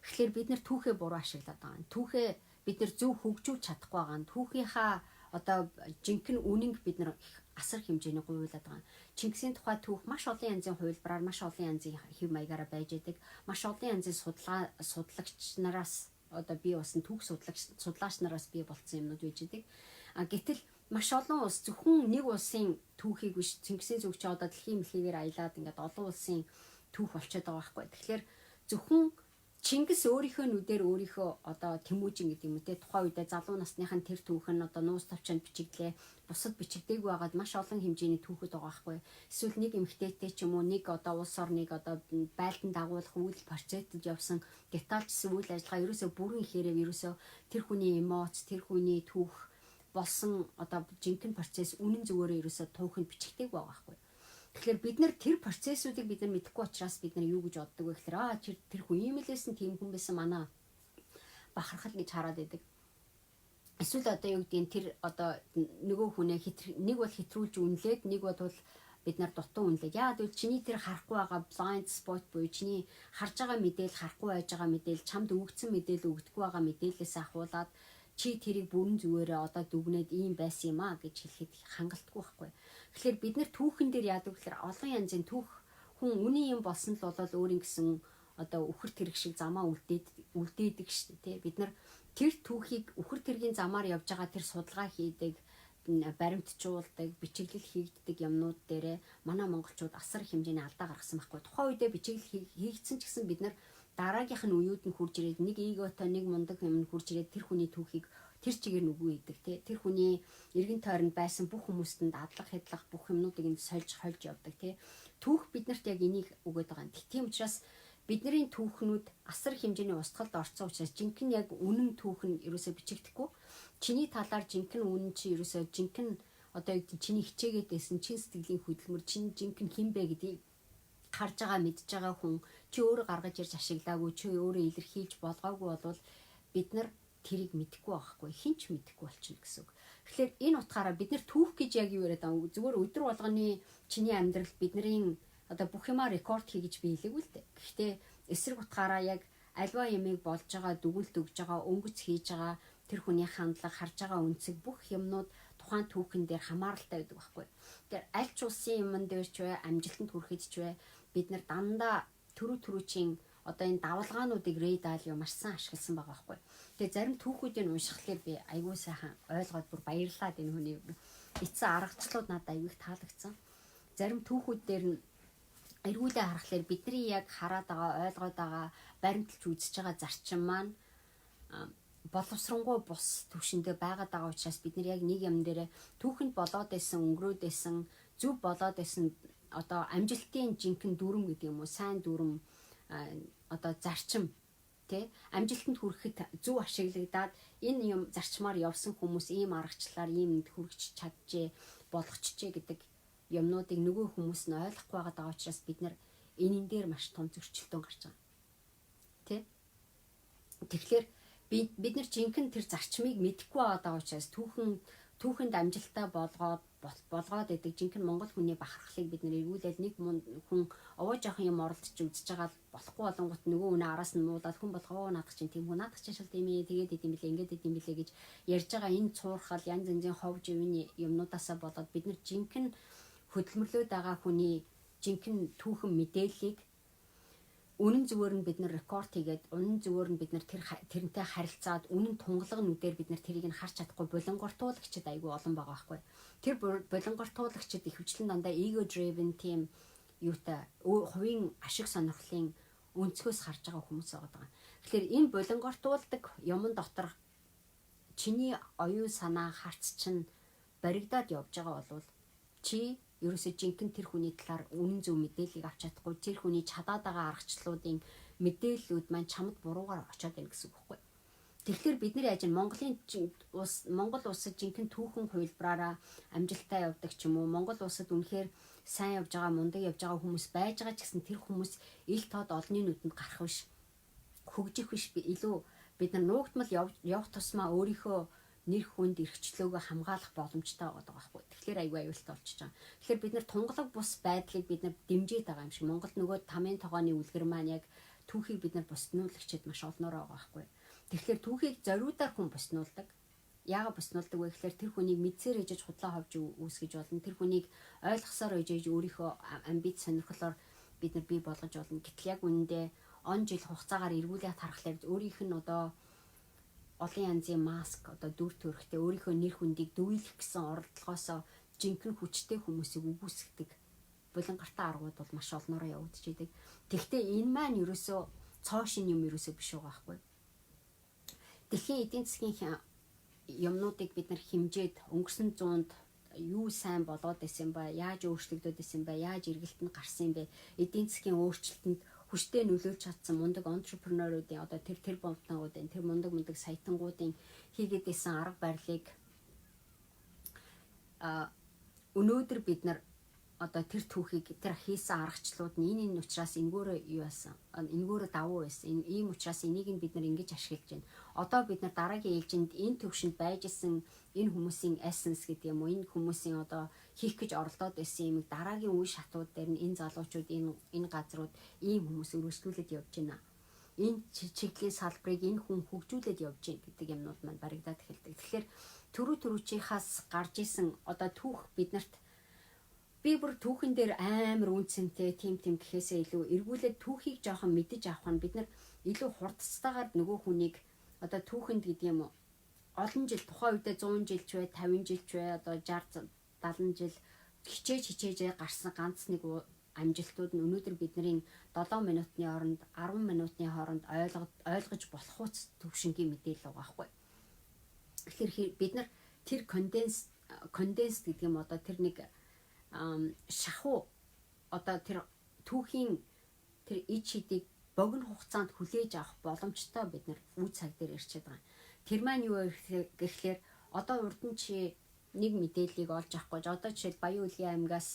Speaker 1: Тэгэхээр бид нар түүхээ буруу ашиглаад байгаа юм. Түүхээ бид нар зөв хөгжүүлж чадахгүй байгаа нь түүхийнхаа одоо жинхэнэ үнэнг бид нар их асар хэмжээний гуйлаад байгаа. Чингисийн тухай түүх маш олон янзын хувилбараар, маш олон янзын хэв маягаараа байж байдаг. Маш олон янзын судалгаа судлагч нараас, одоо бий болсон түүх судлагч судлаач нараас бий болцсон юмнууд байж байдаг. А гэтэл маш олон улс, зөвхөн нэг улсын түүхийг биш, Чингисийн зүг чи одоо дэлхийн мэлхийгээр аялаад ингээд олон улсын түүх болчиход байгаа байхгүй. Тэгэхээр зөвхөн Чингис өөрийнхөө нүдээр өөрийнхөө одоо Тэмүүжин гэдэг юм уу те, тухайн үедээ залуу насных нь тэр түүх нь одоо нуус тавчаанд бичигдлээ. Бусад бичигдээгүй байгаад маш олон хэмжээний түүхүүд байгаа байхгүй. Эсвэл нэг эмэгтэйтэй ч юм уу, нэг одоо улс орныг одоо байлдан дагуулах үйл процессд явсан детальчсан үйл ажиллагаа ерөөсөө бүрэн ихээрээ ерөөсөө тэр хүний эмоц, тэр хүний түүх болсон одоо жинхэнэ процесс үнэн зөвөөрөө ерөөсөө түүхэнд бичигдээгүй байгаа байхгүй. Тэгэхээр бид нар тэр процессуудыг бид нар мэдэхгүй учраас бид нар юу гэж боддог вэ гэхээр аа, тэр тэр хүн ийм л байсан, тийм хүн байсан, манай бахархал гэж хараад байдаг. Эсвэл одоо юу гэдгийг тэр одоо нөгөө хүнээ нэг бол хэтрүүлж үнэлээд, нэг бол бид нар дутуу үнэлээд. Яагаад гэвэл чиний тэр харахгүй байгаа blind spot буюу чиний харж байгаа мэдээлэл, харахгүй байж байгаа мэдээлэл, чамд өгөгдсөн мэдээлэл, өгдөггүй байгаа мэдээлэлээс ахуулаад чи тэрийг бүрэн зүгээрээ одоо дүгнээд ийм байсан юм а гэж хэлэхэд хангалтгүй байхгүй. Тэгэхээр бид нар түүхэн дээр яадаг гэхээр олон янзын түүх, хүн үнэн юм болсон л болол өөрийн гэсэн одоо үхэр тэрэг шиг замаа үлдээд үлдээдэг шүү дээ, тий. Бид нар тэр түүхийг үхэр тэргийн замаар явж байгаа тэр судалгаа хийдэг, баримтжуулдаг, бичиглэл хийгддэг юмнууд дээрээ манай монголчууд асар хэмжээний алдаа гаргасан байхгүй. Тухайн үедээ бичиглэл хийгдсэн ч гэсэн бид нар дараагийнх нь үеүд нь хурж ирээд нэг эготой, нэг мундаг юм нь хурж ирээд тэр хүний түүхийг тэр чигээр нүгүү идэг тий. Тэр хүний эргэн тойронд байсан бүх хүмүүстэнд адлах хядлах бүх юмнуудыг нь сольж хольж явдаг тий. Түүх биднэрт яг энийг өгöd байгаа юм. Тийм учраас бидний түүхнүүд асар хэмжээний устгалд орцсон учраас жинхэнэ яг үнэн түүх нь ерөөсөө бичигдэхгүй. Чиний талаар жинхэнэ үнэн, чи ерөөсөө жинхэнэ одоо юу гэдэг, чиний хичээгээд байсан чин сэтгэлийн хөдөлмөр, чин жинхэнэ хэн бэ гэдгийг харж байгаа, мэдж байгаа хүн, чи өөрөө гаргаж ирж ашиглаагүй, чи өөрөө илэрхийлж болгоогүй болвол бид нар тэрийг мэдэхгүй байхгүй, хэн ч мэдэхгүй болчихно гэсэн үг. Тэгэхээр энэ утгаараа бид нар түүх гэж яг юу яриад байгаа юм? Зүгээр өдөр болгоны чиний амьдрал, бидний одоо бүх юмаа рекорд хий гэж би хэлээгүй л дээ. Гэхдээ эсрэг утгаараа яг альва ямыг болж байгаа, дүгнэлт өгж байгаа, өнгөц хийж байгаа тэр хүний хандлага, харж байгаа өнцөг, бүх юмнууд тухайн түүхэн дээр хамааралтай байдаг байхгүй. Тэгэхээр аль ч улсын юмн дээр ч бай, амжилтанд хүрэхэд ч бай, бид нар дандаа түрүү түрүүчийн одоо энэ давалгаануудыг Рэй Далио маш сайн ашигласан байгаа байхгүй. Тэгээ зарим түүхүүдийг уншихлаар би айгүй сайхан ойлгоод бүр баярлаад энэ хүний эцсийн аргачлалууд надад айгүй их таалагдсан. Зарим түүхүүд дээр нь эргүүлээ харахлаар бидний яг хараад байгаа, ойлгоод байгаа, баримталж үзэж байгаа зарчим маань боловсронгуй бус төвшөндөө байгаад байгаа учраас бид нар яг нэг юм дээр түүхэнд болоод байсан, өнгөрөөд байсан, зөв болоод байсан одоо амжилтын жинхэнэ дүрм гэдэг юм уу, сайн дүрм, одоо зарчим тэ, амжилтанд хүрэхэд зөв ашиглагдаад энэ юм зарчмаар явсан хүмүүс ийм аргачлалаар ийм хүрч чаджээ, болгочжээ гэдэг юмнуудыг нөгөө хүмүүс нь ойлгохгүй байгаа учраас бид нар энэн дээр маш том зөрчилдөөн гарч байгаа. Тэ? Тэгэхээр бид нар жинхэнэ тэр зарчмыг мэдэхгүй байгаа учраас түүхэнд амжилттай болгоод идэг жинхэнэ монгол хүний бахархлыг бид нэр эргүүлэл нэг хүн овоо жоохон юм оролдож үзэж байгаа болохгүй болонгот нөгөө хүн араас нь муулаад хүн болгоо наадах чинь тийм хүн наадах чинь шал тийм ээ, тэгээд идэм билээ, ингээд идэм билээ гэж ярьж байгаа энэ цуурхал, янз янзын хов живийн юмнуудаасаа болоод бид нар жинхэнэ хөдөлмөрлөөд байгаа хүний жинхэнэ түүхэн мэдээллийг үнэн зүгээр нь бид нар рекорд хийгээд, үнэн зүгээр нь бид нар тэрнтэй харилцаад, үнэн тунгалаг нүдээр бид нар тэрийг нь харж чадахгүй булангартуулагчид айгүй олон байгаа байхгүй. Тэр булангартуулагчид ихэвчлэн дандаа ego driven, тийм юутай, хувийн ашиг сонирхлын өнцгөөс харж байгаа хүмүүс байгаа. Тэгэхээр энэ булангартуулдаг юмн дотор чиний оюун санаа, харц чинь баригдаад явж байгаа бол чи ерөөсөө жинхэнэ тэр хүний талаар үнэн зөв мэдээллийг авч чадахгүй, тэр хүний чадаад байгаа аргачлалуудын мэдээллүүд маань чамд буруугаар очиод байна гэсэн үг байхгүй. Тэгэхээр бид нар яаж Монголын улс, Монгол улсад жинхэнэ түүхэн хувилбараараа амжилттай явдаг ч юм уу, Монгол улсад үнэхээр сайн явж байгаа, мундаг явж байгаа хүмүүс байж байгаа ч гэсэн тэр хүмүүс ил тод олонний нүдэнд гарах биш. Хөгжих биш, илүү бид нар нуугдмал явах тусмаа өөрийнхөө нэр хүнд, эрхчлөөгөө хамгаалах боломжтой байгаа байхгүй. Тэгэхээр айгүй аюултай болчихж байгаа. Тэгэхээр бид нар тунгалаг бус байдлыг бид нар дэмжиж байгаа юм шиг. Монголд нөгөө тамын тогооны үлгэр маань яг түүхийг бид нар бусднуулагчид маш олноор байгаа байхгүй. Тэгэхээр түүхийг зориудаар хүн буснуулдаг. Яагаад буснуулдаг вэ гэхээр тэр хүнийг мэдсээр ээжэж худлаа ховж үүсгэж болно. Тэр хүнийг ойлгосоор ээжэж өөрийнхөө амбиц сонирхлоор бид нар бий болгож болно. Гэтэл яг үнэндээ он жил хугацаагаар эргүүлээд харахлаар өөрийнх нь одоо олон янзын маск, одоо дүр төрхтэй өөрийнхөө нэр хүндийг дүүйлэх гэсэн оролдлогоосоо жинхэнэ хүчтэй хүмүүсийг үгүйсгдэг булангартай аргууд бол маш олноороо явагдаж идэг. Тэгэхдээ энэ маань ерөөсөө цоо шин юм ерөөсөө биш байгаа байхгүй. Дэлхийн эдийн засгийн юмнуудыг бид нар хэмжээд өнгөрсөн зуунд юу сайн болоод исэн ба, яаж өөрчлөгдөд исэн ба, яаж эргэлтэнд гарсан юм бэ? Эдийн засгийн өөрчлөлтөнд хүчтэй нөлөөлж чадсан мундаг entrepreneur уудын, одоо тэр тэр бомтнуудын, тэр мундаг мундаг саятангуудын хийгээд исэн арга барилыг өнөөдөр бид нар одоо тэр түүхийг, тэр хийсэн аргачлалууд нь энэ учраас энгөөрөө юу яасан, энгөөрөө давуу байсан, энэ ийм учраас энийг нь бид нар ингэж ашиглаж байна, одоо бид нар дараагийн ээлжинд энэ төвшөнд байж исэн энэ хүмүүсийн essence гэдэг юм уу, энэ хүмүүсийн одоо хийх гэж оролдоод байсан юмыг дараагийн үе шатууд дээр нь энэ залуучууд, энэ газрууд, ийм хүмүүс өргөжлүүлээд явж байна, энэ чиглэлийн салбарыг энэ хүн хөгжүүлээд явж байна гэдэг юмнууд маань баригдаад эхэлдэг. Тэгэхээр түрүү түрүүчийнхаас гарч исэн одоо түүх биднэрт, би бүр түүхэн дээр амар үнцэнтэй тим тим гэхээсээ илүү эргүүлээд түүхийг жоохон мэдэж авах нь бид нар илүү хурдцтайгаар нөгөө хүнийг одоо түүхэнд гэдэг юм уу, олон жил, тухайн үедээ 100 жил ч бай, 50 жил ч бай, одоо 60 70 жил хичээж хичээж гарсан ганц нэг амжилтууд нь өнөөдөр бидний 7 минутны оронд 10 минутны хооронд ойлгож болох уц төвшингийн мэдээлэл байгаа байхгүй. Тэгэхээр бид нар тэр condense гэдэг юм, одоо тэр нэг шахуу, одоо тэр түүхийн тэр ич хидийг богино хугацаанд хүлээж авах боломжтой бид нар үе цаг дээр ирчээд байгаа. Тэр маань юу вэ гэхлээр одоо урд нь чи нэг мэдээллийг олж авах гэж одоо жишээл Баян-Өлгийн аймгаас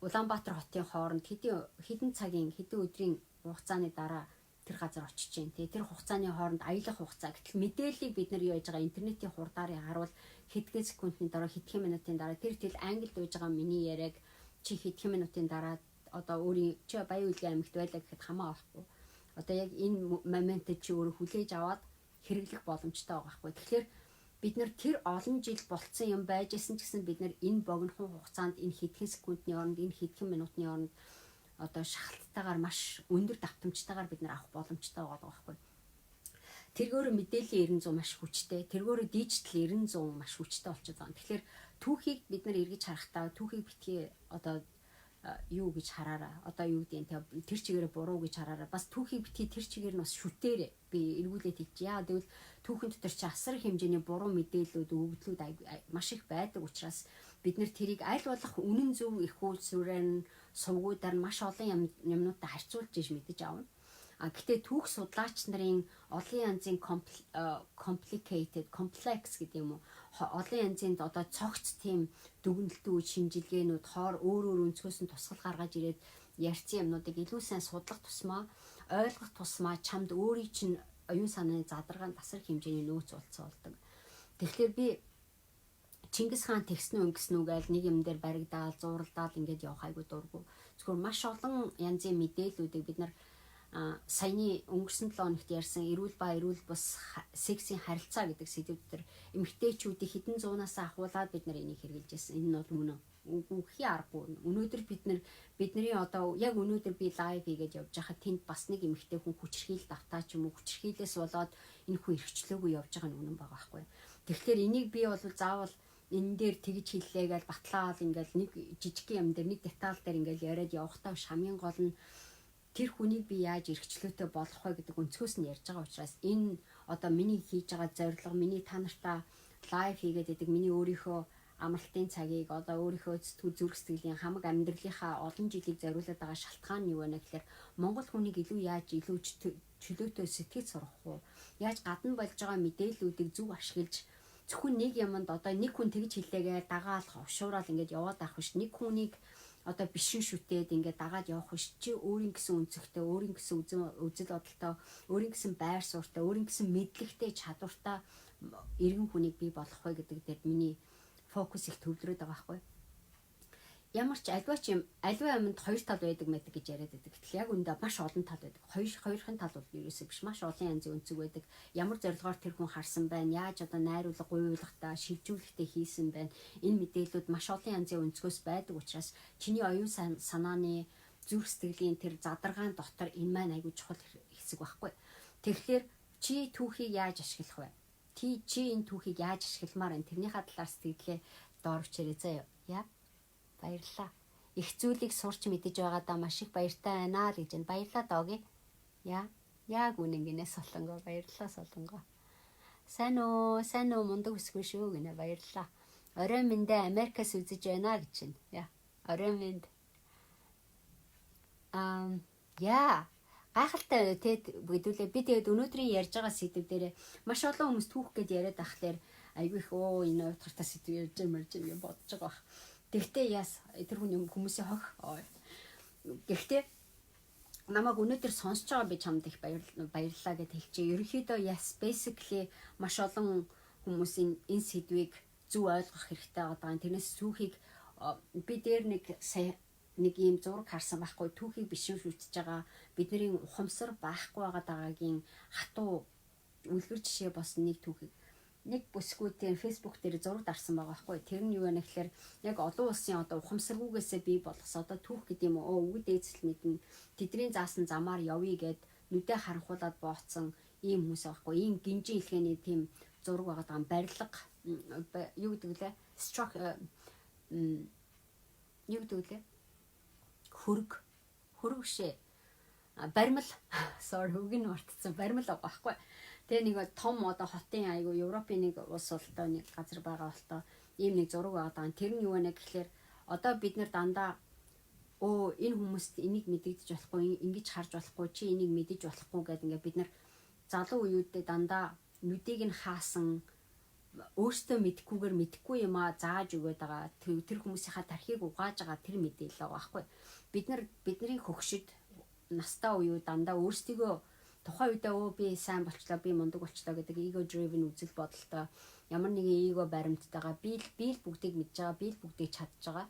Speaker 1: Улаанбаатар хотын хооронд хэдэн хэдэн цагийн, хэдэн өдрийн хугацааны дараа тэр газар очиж जैन тий, тэр хугацааны хооронд аялах хугацаа. Гэтэл мэдээллийг бид нар юу яаж байгаа, интернетийн хурдаар харуул хэдхэн секундын дараа, хэдхэн минутын дараа тэр тэл англид байж байгаа миний яриаг чи хэдхэн минутын дараа одоо өөрийн чи Баян-Өлгийн аймагт байлаа гэхэд хамаа авахгүй, одоо яг энэ моментод чи өөрөө хүлээж аваад хэрэглэх боломжтой байгаа байхгүй. Тэгэхээр бид нар тэр олон жил болцсон юм байж исэн ч гэсэн бид нар энэ богинохон хугацаанд, энэ хэдхэн секундны оронд, энэ хэдхэн минутны оронд одоо шахалттайгаар, маш өндөр давтамжтайгаар бид нар авах боломжтой байгаа байхгүй. Тэргөөрө мэдээллийн 90 100 маш хүчтэй, тэргөөрө дижитал 90 100 маш хүчтэй болчиход байгаа. Тэгэхээр түүхийг бид нар эргэж харахтаа түүхийг битгий одоо юу гэж хараараа. Одоо юу гэдэг нь тэр чигээрээ буруу гэж хараараа. Бас түүхийг битгий тэр чигээр нь бас шүтээрээ, би эргүүлээд хэлчих. Яа гэвэл түүхэн дотор чи асар их хэмжээний буруу мэдээллүүд, өгөгдлүүд маш их байдаг учраас бид нэр тэрийг аль болох үнэн зөв их үйлсвэрээр нь, сувгуудаар маш олон юмнуудтай харьцуулж иж мэдэж авна. А гэтээ түүх судлаач нарын олон янзын complicated, complex гэдэг юм уу, олон янзын одоо цогц тийм дүгнэлтүүд, шинжилгээнүүд, хоор өөр өөр өнцгөөс нь тусгал гаргаж ирээд ярьсан юмнуудыг илүү сайн судлах тусмаа, ойлгох тусмаа чамд өөрийн чинь оюун санааны задаргаан тасрах хэмжээний нөөц болцсон болдог. Тэгэхээр би Чингис хаан тэгсэн үү, ингэсэн үү гээл нэг юм дээр баригдаал, зууралдаал ингээд явах айгу дургу. Зөвхөн маш олон янзын мэдээллүүдийг бид нар саяны өнгөрсөн 7 хоногт ярьсан эрүүл ба эрүүл бус сексийн харилцаа гэдэг сэдэв дээр эмэгтэйчүүдийг хэдэн зуунаас ахуулаад бид нар энийг хэрэгжилж байсан. Энэ нь бол үнэн. Үхий аргагүй. Өнөөдөр бид нар бидний одоо яг өнөөдөр би live хийгээд явж байхад тэнд бас нэг эмэгтэй хүн хүчирхийлэл давтаа ч юм уу, хүчирхийлээс болоод энэ хүн эрхчлөөгүй явж байгаа нь үнэн байгаа байхгүй. Тэгэхээр энийг би бол заавал энэ дээр тэгж хэллээ гэж батлаал ингээл нэг жижиг юм дээр, нэг деталь дээр ингээл яриад явахдаа биш, хамгийн гол нь тэр хүнийг би яаж эрхчлөөтэй болгох вэ гэдэг өнцгөөс нь ярьж байгаа учраас энэ одоо миний хийж байгаа зорилго, миний та нартаа live хийгээд идэг, миний өөрийнхөө амралтын цагийг, одоо өөрийнхөө сэтгэл зүрх сэтгэлийн хамаг амьдралынхаа олон жилийг зориулаад байгаа шалтгаан нь юу вэ гэхээр Монгол хүнийг илүү яаж илүү чөлөөтэй сэтгэл сургах уу? Яаж гадна болж байгаа мэдээллүүдийг зөв ашиглаж, зөвхөн нэг юмд одоо нэг хүн тэгж хэллээгээ дагаал ховшуурал ингээд яваад авах биш. Нэг хүнийг одоо бишин шүтээд ингээд дагаад явах биш. Чи өөрийн гэсэн өнцөгтэй, өөрийн гэсэн үзэл бодолтой, өөрийн гэсэн байр суурьтай, өөрийн гэсэн мэдлэгтэй, чадвартай иргэн хүнийг бий болгох вэ гэдэг дээр миний фокус их төвлөрөөд байгаа байхгүй. Ямар ч альва ч юм, альва юмд хоёр тал байдаг мэдэг гэж яриад байдаг. Гэтэл яг үндэ маш олон тал байдаг. Хоёрын тал бол ерөөсөө биш. Маш олон янзын өнцөг байдаг. Ямар зорилгоор тэр хүн харсан байна, яаж одоо найруулга, гуйвуулгатай, шилжүүлэхтэй хийсэн байна. Энэ мэдээллүүд маш олон янзын өнцгөөс байдаг учраас чиний оюун санааны, зүрх сэтгэлийн тэр задаргаан дотор энэ маань айгүй чухал хэсэг байхгүй. Тэгэхээр чи түүхийг яаж ашиглах вэ? Чи энэ түүхийг яаж ашигламаар байна? Тэрнийхээ талаар сэтгэлээ доор өчээрэй заяа. Яа. Баярлалаа. Их зүйлийг сурч мэдэж байгаадаа маш их баяртай байна л гэж байна. Баярлалаа, Доги. Яа. Яг үнэн гинэ, Солонгоо. Баярлалаа, Солонгоо. Сайн уу? Сайн уу, мундаг өсгөн шүү гинэ. Баярлалаа. Орой мэндэ, Америкаас үзэж байна гэж байна. Яа. Орой мэнд. Яа, гайхалтай те гэдүүлээ. Би тэгээд өнөөдрийн ярьж байгаа сэдэв дээр маш олон хүмүүс түүх гээд яриад ахлаар айгүй их өө энэ утгартай сэдэв ярьж байгаа мэрж гэж бодож байгаа бах. Тэгтээ яас тэр хүн хүмүүсийн хох. Гэхдээ намайг өнөөдөр сонсож байгаа би чамд их баярлалаа гэж хэлчихье. Ерөнхийдөө yes, basically маш олон хүмүүсийн энэ сэдвийг зөв ойлгох хэрэгтэй байгаа. Тэрнээс түүхийг би дээр нэг сая нэг ийм зураг харсан байхгүй, түүхийг бишин шүтж байгаа бидний ухамсар байхгүй байгаа дагаагийн хатуу үлгэр жишээ бас нэг түүхийг нэг бүсгүйтэй Facebook дээр зураг дарсан байгаа байхгүй. Тэр нь юу вэ гэхээр яг олон улсын одоо ухамсаргүйгээсээ бий болгосон одоо түүх гэдэг юм уу, өвгөд дээдсэл мэднэ, тэдний заасан замаар явъя гэд нүдэ харанхуулаад бооцсон ийм хүмүүс байхгүй. Ийм гинжин илгээний тийм зураг байгаа даа, барилга юу гэдэг лээ, stroke юу гэдэг лээ, хөрөг хөрөг бишээ, баримл, sorry, үг нь мартцсан, баримл байгаа байхгүй. Тэгээ нэг том одоо хотын айгу Европын нэг улс болтой нэг газар байгаа болтой ийм нэг зураг байгаа даа. Тэр нь юу вэ гэхлээр одоо бид нар дандаа өө энэ хүмүүст энийг мэдэгдэж болохгүй, ингэж харж болохгүй, чи энийг мэдэж болохгүй гэдэг ингээд бид нар залуу үеүдээ дандаа нүдийг нь хаасан, өөртөө мэдэхгүйгээр мэдэхгүй юм а зааж өгөөд байгаа, тэр хүмүүсийнхаа тархийг угааж байгаа тэр мэдээлэл байгаа байхгүй. Бид нар бидний хөгшид настай үеүү дандаа өөрсдийгөө тухайн үедээ өө би сайн болчлоо, би мундаг болчлоо гэдэг ego driven үзэл бодолтой, ямар нэгэн эго баримттайгаа би л бүгдийг мэдж байгаа, би л бүгдийг чадж байгаа.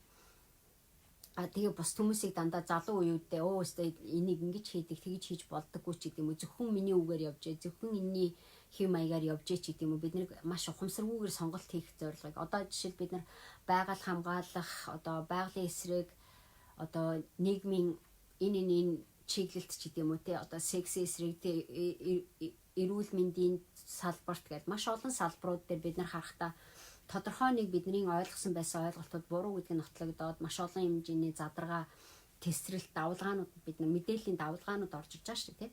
Speaker 1: А тэгээ бус хүмүүсийг дандаа залуу үеүдээ өө өстэй энийг ингэж хийдэг, тэгж хийж болдоггүй ч гэдэг юм уу, зөвхөн миний үгээр явж, зөвхөн энэний хэв маягаар явж ч гэдэг юм уу, бид нэг маш ухамсаргүйгээр сонголт хийх зорилгыг одоо жишээл бид нар байгаль хамгаалах, одоо байгалийн эсрэг, одоо нийгмийн энэ чиглэлт ч гэдэг юм уу те, одоо секс эсрэг те, эрүүл мэндийн салбарт гэдэг маш олон салбарууд дээр бид нар харахтаа тодорхой нэг бидний ойлгосон байсан ойлголтууд буруу гэдэг нь нотлогдоод маш олон хэмжээний задаргаа, тесрэлт, давлгаанууд, бид нар мэдээллийн давлгаанууд орж ирж байгаа шүү дээ.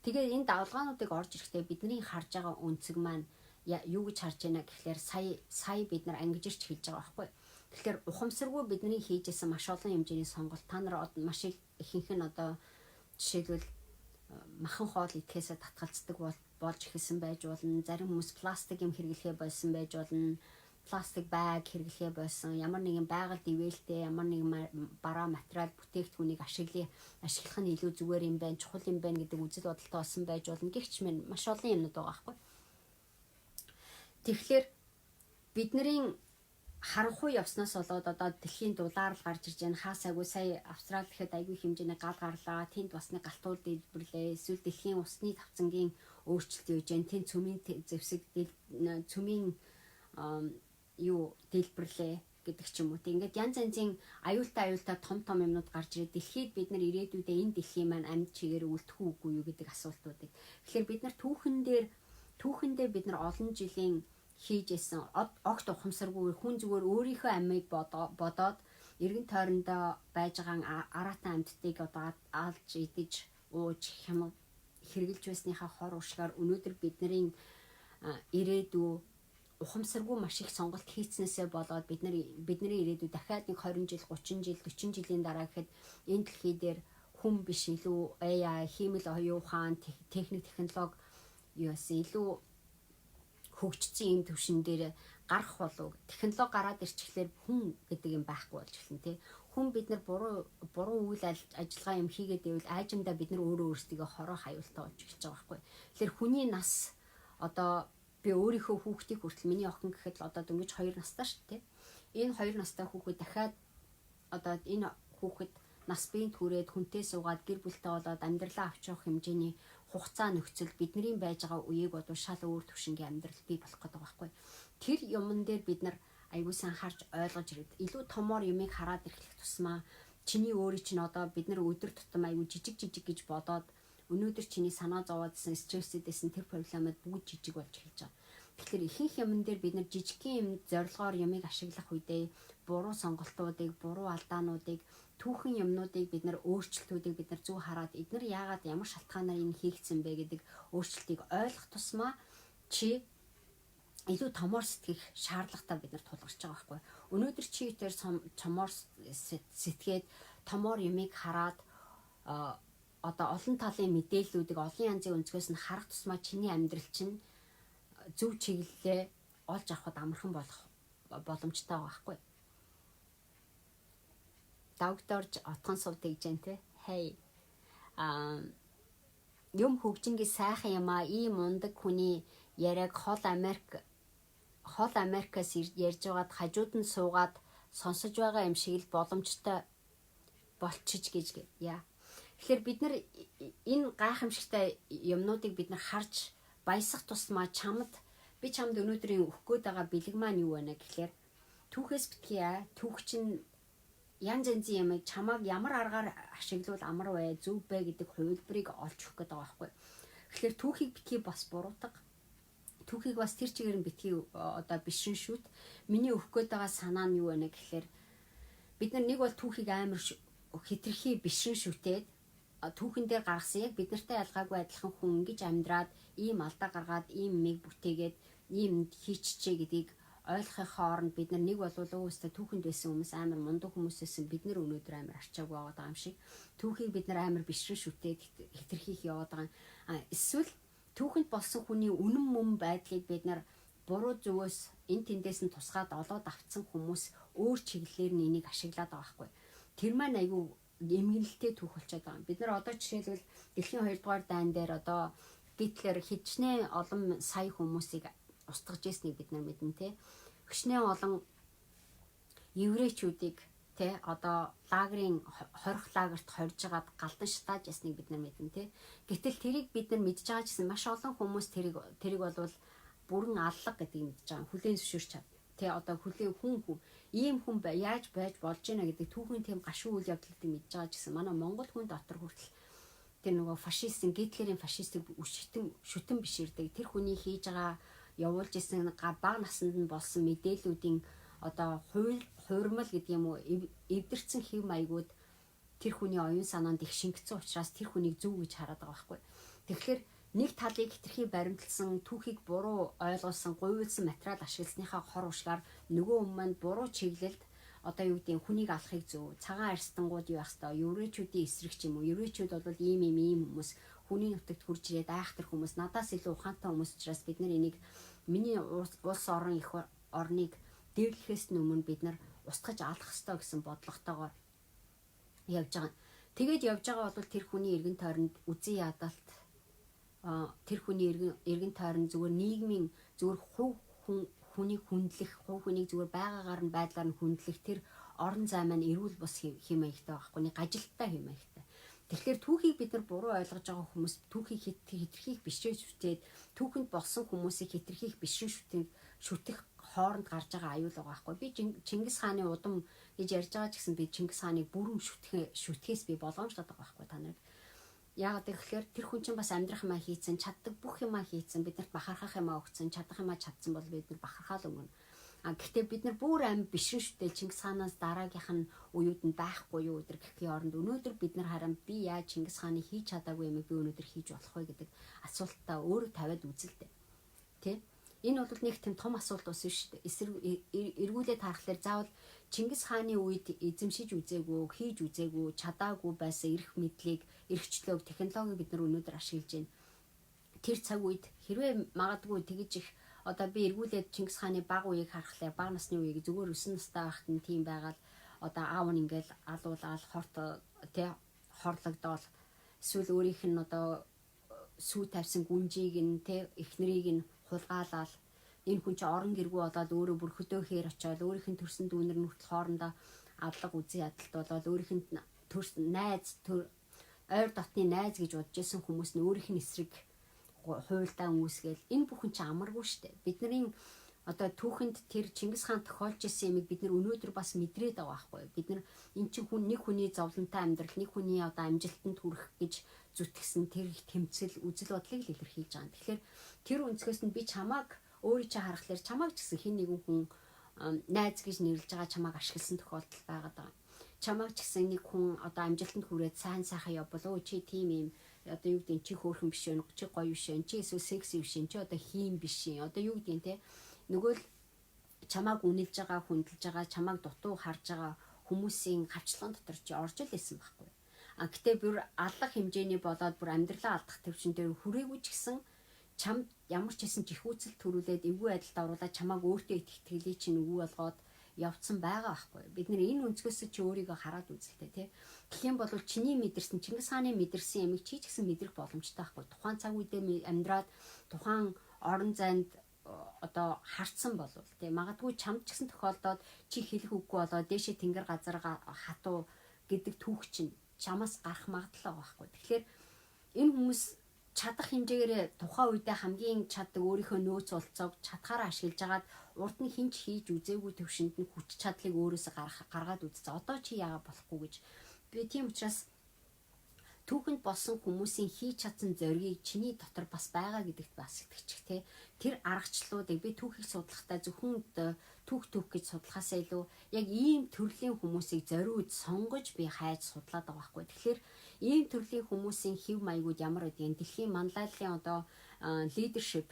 Speaker 1: Тэгээ энэ давлгаануудыг орж ирэхдээ бидний харж байгаа өнцөг маань юу гэж харж байна гэхлээр сая сая бид нар ангижирч хэлж байгаа байхгүй. Тэгэхээр ухамсаргүй бидний хийж исэн маш олон хэмжээний сонголт, та нар маш их ихэнх нь одоо жишээлбэл Махан хоол идэхээсээ татгалздаг болж эхэлсэн байж болно. Зарим хүмүүс пластик юм хэрэглэхээ болсон байж болно. Пластик bag хэрэглэхээ болсон. Ямар нэгэн байгаль ивээлтэй ямар нэгэн бараа материал бүтээгдэхүүнийг ашиглах нь илүү зүгээр юм байна, чухал юм байна гэдэг үзэл бодолтой болсон байж болно. Гэх мэт маш олон юмнууд байгаа байхгүй. Тэгэхээр бидний харанхуй явснаас болоод одоо дэлхийн дулаар л гарч ирж байна. Хаасаагүй сая Австрали гэхэд айгүй хэмжээний гал гарлаа. Тэнд бас нэг галтуул дэлбэрлээ. Эсвэл дэлхийн усны тавцангийн өөрчлөлт юуж байна. Тэнд цөмийн зэвсэг, цөмийн юу дэлбэрлээ гэдэг ч юм уу. Тэг ингээд янз янзын аюултай аюултай том том юмнууд гарч ирээд дэлхийд бид нар ирээдүйдээ энэ дэлхийн маань амьд чигээр үлдэх үгүй юу гэдэг асуултуудыг. Тэгэхээр бид нар түүхэндээ бид нар олон жилийн хийж исэн огт ухамсаргүй хүн зүгээр өөрийнхөө амийг бодоод эргэн тойрондоо байж байгаа араатан амьтдыг одоо алж идэж ууж хямаг хэрглэж байсныхаа хор уршгаар өнөөдөр бидний ирээдүй ухамсаргүй маш их сонголт хийцнээсээ болоод бид нар бидний ирээдүй дахиад нэг 20 жил, 30 жил, 40 жилийн дараа гэхэд энэ дэлхий дээр хүн биш, илүү AI, хиймэл оюун ухаан, техник, технологи юу яасан илүү хөгжсөн юм төвшин дээр гарах болов. Технологи гараад ирчихлээр хүн гэдэг юм байхгүй болж эхэлнэ, тий. Хүн бид нар буруу буруу үйл ажиллагаа юм хийгээд байвал аажимдаа бид нар өөрөө өөрсдийгөө хороо хаюултай болж эхэлж байгаа байхгүй. Тэгэхээр хүний нас одоо би өөрийнхөө хүүхдийг хүртэл, миний охин гэхэд л одоо дөнгөж 2 настай шүү дээ. Энэ 2 настай хүүхэд дахиад одоо энэ хүүхэд нас биеийн түрээд хүнтэй суугаад гэр бүлтэй болоод амьдралаа авч явах хэмжээний хугацаа нөхцөл бидний байж байгаа үеийг бодвол шал өөр төвшингийн амьдрал бий болох гэдэг байгаа байхгүй. Тэр юмн дээр бид нар аягүй сайн харж ойлгож ирээд илүү томоор юмыг хараад ирэхлэх тусмаа чиний өөрийн чинь одоо бид нар өдөр тутам аягүй жижиг жижиг гэж бодоод өнөөдөр чиний санаа зовоодсэн, стрессэдсэн тэр проблемууд бүгд жижиг болж эхэлж байгаа. Тэгэхээр ихэнх юмн дээр бид нар жижигхэн юм зорилгоор юмыг ашиглах үедээ буруу сонголтуудыг, буруу алдаануудыг, түүхэн юмнуудыг бид нар өөрчлөлтүүдийг бид нар зөв хараад эдгээр яагаад ямар шалтгаанаар энэ хийгдсэн бэ гэдэг өөрчлөлтийг ойлгох тусмаа чи илүү томоор сэтгэх шаардлагатай бид нар тулгарч байгаа байхгүй. Өнөөдөр чи тэр томоор сэтгээд томоор юмыг хараад одоо олон талын мэдээллүүдийг олон янзын өнцгөөс нь харах тусмаа чиний амьдрал чинь зөв чиглэлээ олж авахд амархан болох боломжтой байгаа байхгүй. Догдорж отхон сув тэгж जैन те. Hey. А юм хөгжингийн сайхан юм а, ийм мундаг хүний яриаг хол Америкаас ярьж байгаад хажууд нь суугаад сонсож байгаа юм шиг л боломжтой болчиж гэж яа. Тэгэхээр бид нар энэ гайхамшигтай юмнуудыг бид нар харж баясах тусмаа чамд би чамд өнөөдрийн өгөх гээд байгаа бэлэг маань юу байна гэхлээр түүхээс битгий аа, түүх чинь янз янзын юмыг чамааг ямар аргаар ашиглавал амар вэ, зөв бэ гэдэг хувилбарыг олж өгөх гээд байгаа байхгүй. Тэгэхээр түүхийг битгий бас буруутга. Түүхийг бас тэр чигээр нь битгий одоо бишрэн шүт. Миний өгөх гээд байгаа санаа нь юу байна гэхлээр бид нар нэг бол түүхийг амар хитрхи бишрэн шүтээд түүхэн дээр гаргасан яг бид нартай ялгаагүй адилхан хүн ингэж амьдраад ийм алдаа гаргаад ийм мэг бүтээгээд ийм хийчихжээ гэдгийг ойлгохын хооронд бид нар нэг болвол өөстөө түүхэнд байсан хүмүүс амар мундаг хүмүүсээс бид нар өнөөдөр амар арчаагүй байгаа юм шиг түүхийг бид нар амар бишрэн шүтээд хитрхийх яваад байгаа. Эсвэл түүхэнд болсон хүний үнэн мөн байдлыг бид нар буруу зүгээс энэ тэндээс нь тусгаад олоод авцсан хүмүүс өөр чиглэлээр нь энийг ашиглаад байгаа байхгүй. Тэр маань айгүй эмгэнэлтэй түүх болчиход байгаа. Бид нар одоо жишээлбэл дэлхийн 2 дугаар дайн дээр одоо Гитлер хичнээн олон сая хүмүүсийг устгаж ирснийг бид нар мэднэ те. Хичнээн олон еврейчүүдийг те одоо лагерын хорих лагерт хорж хагаад галдан шатааж ясныг бид нар мэднэ те. Гэтэл тэрийг бид нар мэдж байгаа ч гэсэн маш олон хүмүүс тэрийг болвол бүрэн аллага гэдгийг мэдж байгаа. Хүлээн зөвшөөрч чад. Тэ одоо хүлээн хүн хүн ийм хүн яаж байж болж байна гэдэг түүхэн тийм гашуун үйл явдлыг мэдж байгаа ч гэсэн манай Монгол хүн дотор хүртэл тэр нөгөө фашистын Гитлерийн фашистыг шүтэн шүтэн биширдэг. Тэр хүний хийж байгаа явуулж исэн бага наснд нь болсон мэдээллүүдийн одоо хууль хуурмал гэдэг юм уу, эвдэрсэн хэв маягууд тэр хүний оюун санаанд их шингэсэн учраас тэр хүнийг зөв гэж хараад байгаа байхгүй. Тэгэхээр нэг талыг хитрхи баримтлсан, түүхийг буруу ойлгуулсан, гуйвуулсан материал ашигласныхаа хор уршгаар нөгөө хүмүүс маань буруу чиглэлд одоо юу гэдгийг хүнийг алахыг зөв, цагаан арстангууд юу байх хэвээр, еврейчүүдийн эсрэг ч юм уу, еврейчүүд бол ийм ийм ийм хүмүүс, Хүний нутагт хурж ирээд айхтар хүмүүс, надаас илүү ухаантай хүмүүс учраас бид нар энийг миний улс орон их орныг дээрлэхээс өмнө бид нар устгаж алах ёстой гэсэн бодлоготойгоор явж байгаа. Тэгээд явж байгаа бол тэр хүний эргэн тойронд үзэн ядалт, тэр хүний эргэн тойрон зүгээр нийгмийн зүгээр хувь хүн хүнийг хүндлэх, хувь хүнийг зүгээр байгаагаар нь байдлаар нь хүндлэх тэр орон зай маань эрүүл бус хэм маягтай байхгүй, нэг ажилттай хэм маягтай. Тэгэхээр түүхийг бид нар буруу ойлгож байгаа хүмүүс түүхийг хэтэрхийх бишрээ шүтээд, түүхэнд болсон хүмүүсийг хэтэрхийх бишрэн шүтэх хооронд гарч байгаа аюул байгаа байхгүй. Би Чингис хааны удам гэж ярьж байгаа ч гэсэн би Чингис хааныг бүрэн шүтгэхээс би болгоомжлоод байгаа байхгүй та нарыг. Яагаад гэхээр тэр хүн чинь бас амьдрах юмаа хийцэн, чаддаг бүх юмаа хийцэн, биднэрт бахархах юмаа өгцөн, чадах юмаа чадсан бол бид нар бахархаал өнгөрнө. А гэхдээ бид нар бүр ам бишрэн шүтэл Чингис хаанаас дараагийнх нь уюуд нь байхгүй юу өдр гэхийн оронд өнөөдөр бид нар харин би яаж Чингис хааны хийж чадаагүй юмыг би өнөөдөр хийж болох вэ гэдэг асуултаа өөрөө тавиад үзэлтэй. Тэ? Энэ бол нэг тийм том асуулт бас биш шүү дээ. Эсрэг эргүүлээд харахаар заавал Чингис хааны үед эзэмшиж үзээгүй, хийж үзээгүй, чадаагүй байсан эрх мэдлийг, эрхчлөөг, технологиг бид нар өнөөдөр ашиглаж байна. Тэр цаг үед хэрвээ магадгүй тэгж их одоо би эргүүлээд Чингис хааны бага үеийг харахлаар бага насны үеийг зүгээр 9 настай байхад нь тийм байгаал одоо аав нь ингээл алуулаад хорт тэ хорлогдоол, эсвэл өөрийнх нь одоо сүү тавьсан гүнжийг нь тэ эхнэрийг нь хулгаалал, энэ хүн чинь орон гэргүй болоод өөрөө бүр хөдөөхээр очиод өөрийнх нь төрсөн дүүнер нь хүртэл хоорондоо алга үзэн ядалт болоод, өөрийнх нь төрс найз ойр дотны найз гэж бодож исэн хүмүүс нь өөрийнх нь эсрэг хуйлдаа үүсгээл, энэ бүхэн чинь амаргүй штэ. Бидний одоо түүхэнд тэр Чингис хаан тохиолж исэн юмыг бид нар өнөөдөр бас мэдрээд байгаа байхгүй. Бид нар эн чинь хүн нэг хүний зовлонтой амьдрал, нэг хүний одоо амжилтанд хүрэх гэж зүтгэсэн тэр их тэмцэл, үзэл бодлыг л илэрхийлж байгаа. Тэгэхээр тэр өнцгөөс нь би чамааг өөрийн чинь харахаар чамааг ч гэсэн хэн нэгэн хүн найз гэж нэрлэж байгаа чамааг ашигласан тохиолдол байгаад байгаа. Чамааг ч гэсэн нэг хүн одоо амжилтанд хүрээд сайн сайхан явбал, өө чи тийм юм одоо юу гэдэг, чи хөөрхөн биш вэ, чи гоё биш вэ, чи эсвэл секси биш вэ, чи одоо хийм биш юм. Одоо юу гэдэг те, нөгөө л чамааг үнэлж байгаа, хүндэлж байгаа, чамааг дутуу харж байгаа хүмүүсийн хавчлагын дотор чи орж л исэн байхгүй. А гэтээ бүр аллах хэмжээний болоод бүр амьдралаа алдах төвшин дээр хүрээгүй ч гэсэн чамд ямар ч хэсэн жихүүцэл төрүүлээд, эвгүй байдалд оруулаад, чамааг өөртөө итгэх итгэлийг чинь үгүй болгоод явцсан байгаа байхгүй. Бид нэр энэ өнцгөөс чи өөрийгөө хараад үзэлтэй тий. Тэгэх юм бол чиний мэдэрсэн, Чингис хааны мэдэрсэн ямиг чи ч гэсэн мэдрэх боломжтой байхгүй. Тухайн цаг үедээ амьдраад тухайн орон зайд одоо харцсан болвол тий, магадгүй чамд ч гэсэн тохиолдоод чи хэлэх үггүй болоод дээшээ тэнгэр газар хатуу гэдэг түүх чинь чамаас гарах магадлал байгаа байхгүй. Тэгэхээр энэ хүмүүс чадах хэмжээгээр тухайн үедээ хамгийн чаддаг өөрийнхөө нөөц болцоог чадхаараа ашиглаж агаад урд нь хинч хийж үзээгүй төвшөнд нь хүч чадлыг өөрөөсөө гаргаад үзсэн. Одоо чи яагаад болохгүй гэж. Би тийм учраас түүхэнд болсон хүмүүсийн хийж чадсан зоригийг чиний дотор бас байгаа гэдэгт бас итгэчих те. Тэр аргачлалуудыг би түүхийг судлахдаа зөвхөн түүх түүх гэж судлахаасаа илүү яг ийм төрлийн хүмүүсийг зориуд сонгож би хайж судлаад байгаа байхгүй. Тэгэхээр ийм төрлийн хүмүүсийн хэв маягууд ямар байдгийг, дэлхийн манлайллын одоо leadership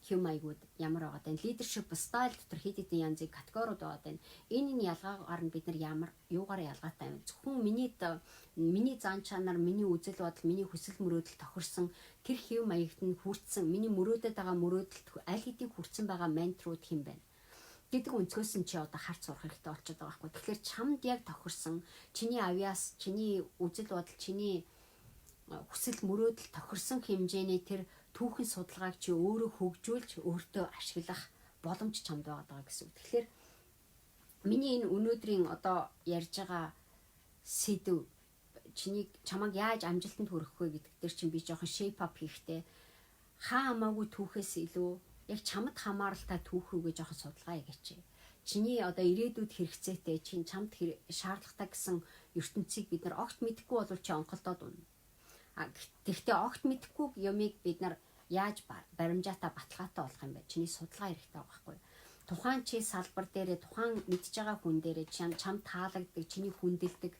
Speaker 1: хэв маягууд ямар байгаа даа. Leadership style дотор хэд хэдэн янзын категориуд байгаа даа. Энэ энэ ялгаагаар нь бид нар ямар юугаар ялгаатай юм. Зөвхөн миний зан чанар, миний үзэл бодол, миний хүсэл мөрөөдөл тохирсон тэр хэв маягт нь хүртсэн, миний мөрөөдөд байгаа мөрөөдөлт аль хэдийн хүртсэн байгаа менторууд хэн байна гэдэг өнцгөөс нь чи одоо харц сурах хэрэгтэй болчиход байгаа байхгүй. Тэгэхээр чамд яг тохирсон, чиний авьяас, чиний үзэл бодол, чиний хүсэл мөрөөдөл тохирсон хэмжээний тэр түүхэн судалгааг чи өөрөө хөгжүүлж, өөртөө ашиглах боломж чамд байгаа гэсэн үг. Тэгэхээр миний энэ өнөөдрийн одоо ярьж байгаа сэдэв чиний чамайг яаж амжилтанд хүргэх вэ гэдэг дээр чинь би жоохон shape up хийхдээ хаа хамаагүй түүхээс илүү яг чамд хамааралтай түүх рүүгээ жоохон судалгаа хийгээч. Чиний одоо ирээдүйд хэрэгцээтэй, чинь чамд шаардлагатай гэсэн ертөнцийг бид нар огт мэдэхгүй бол чи онхолдоод унана. А тэгвэл огт мэдэхгүй юмыг бид нар яаж баримжаатай, баталгаатай болох юм бэ? Чиний судалгаа хэрэгтэй байгаа байхгүй юу? Тухайн чи салбар дээрээ, тухайн мэдж байгаа хүн дээрээ чам таалагддаг, чиний хүндэлдэг,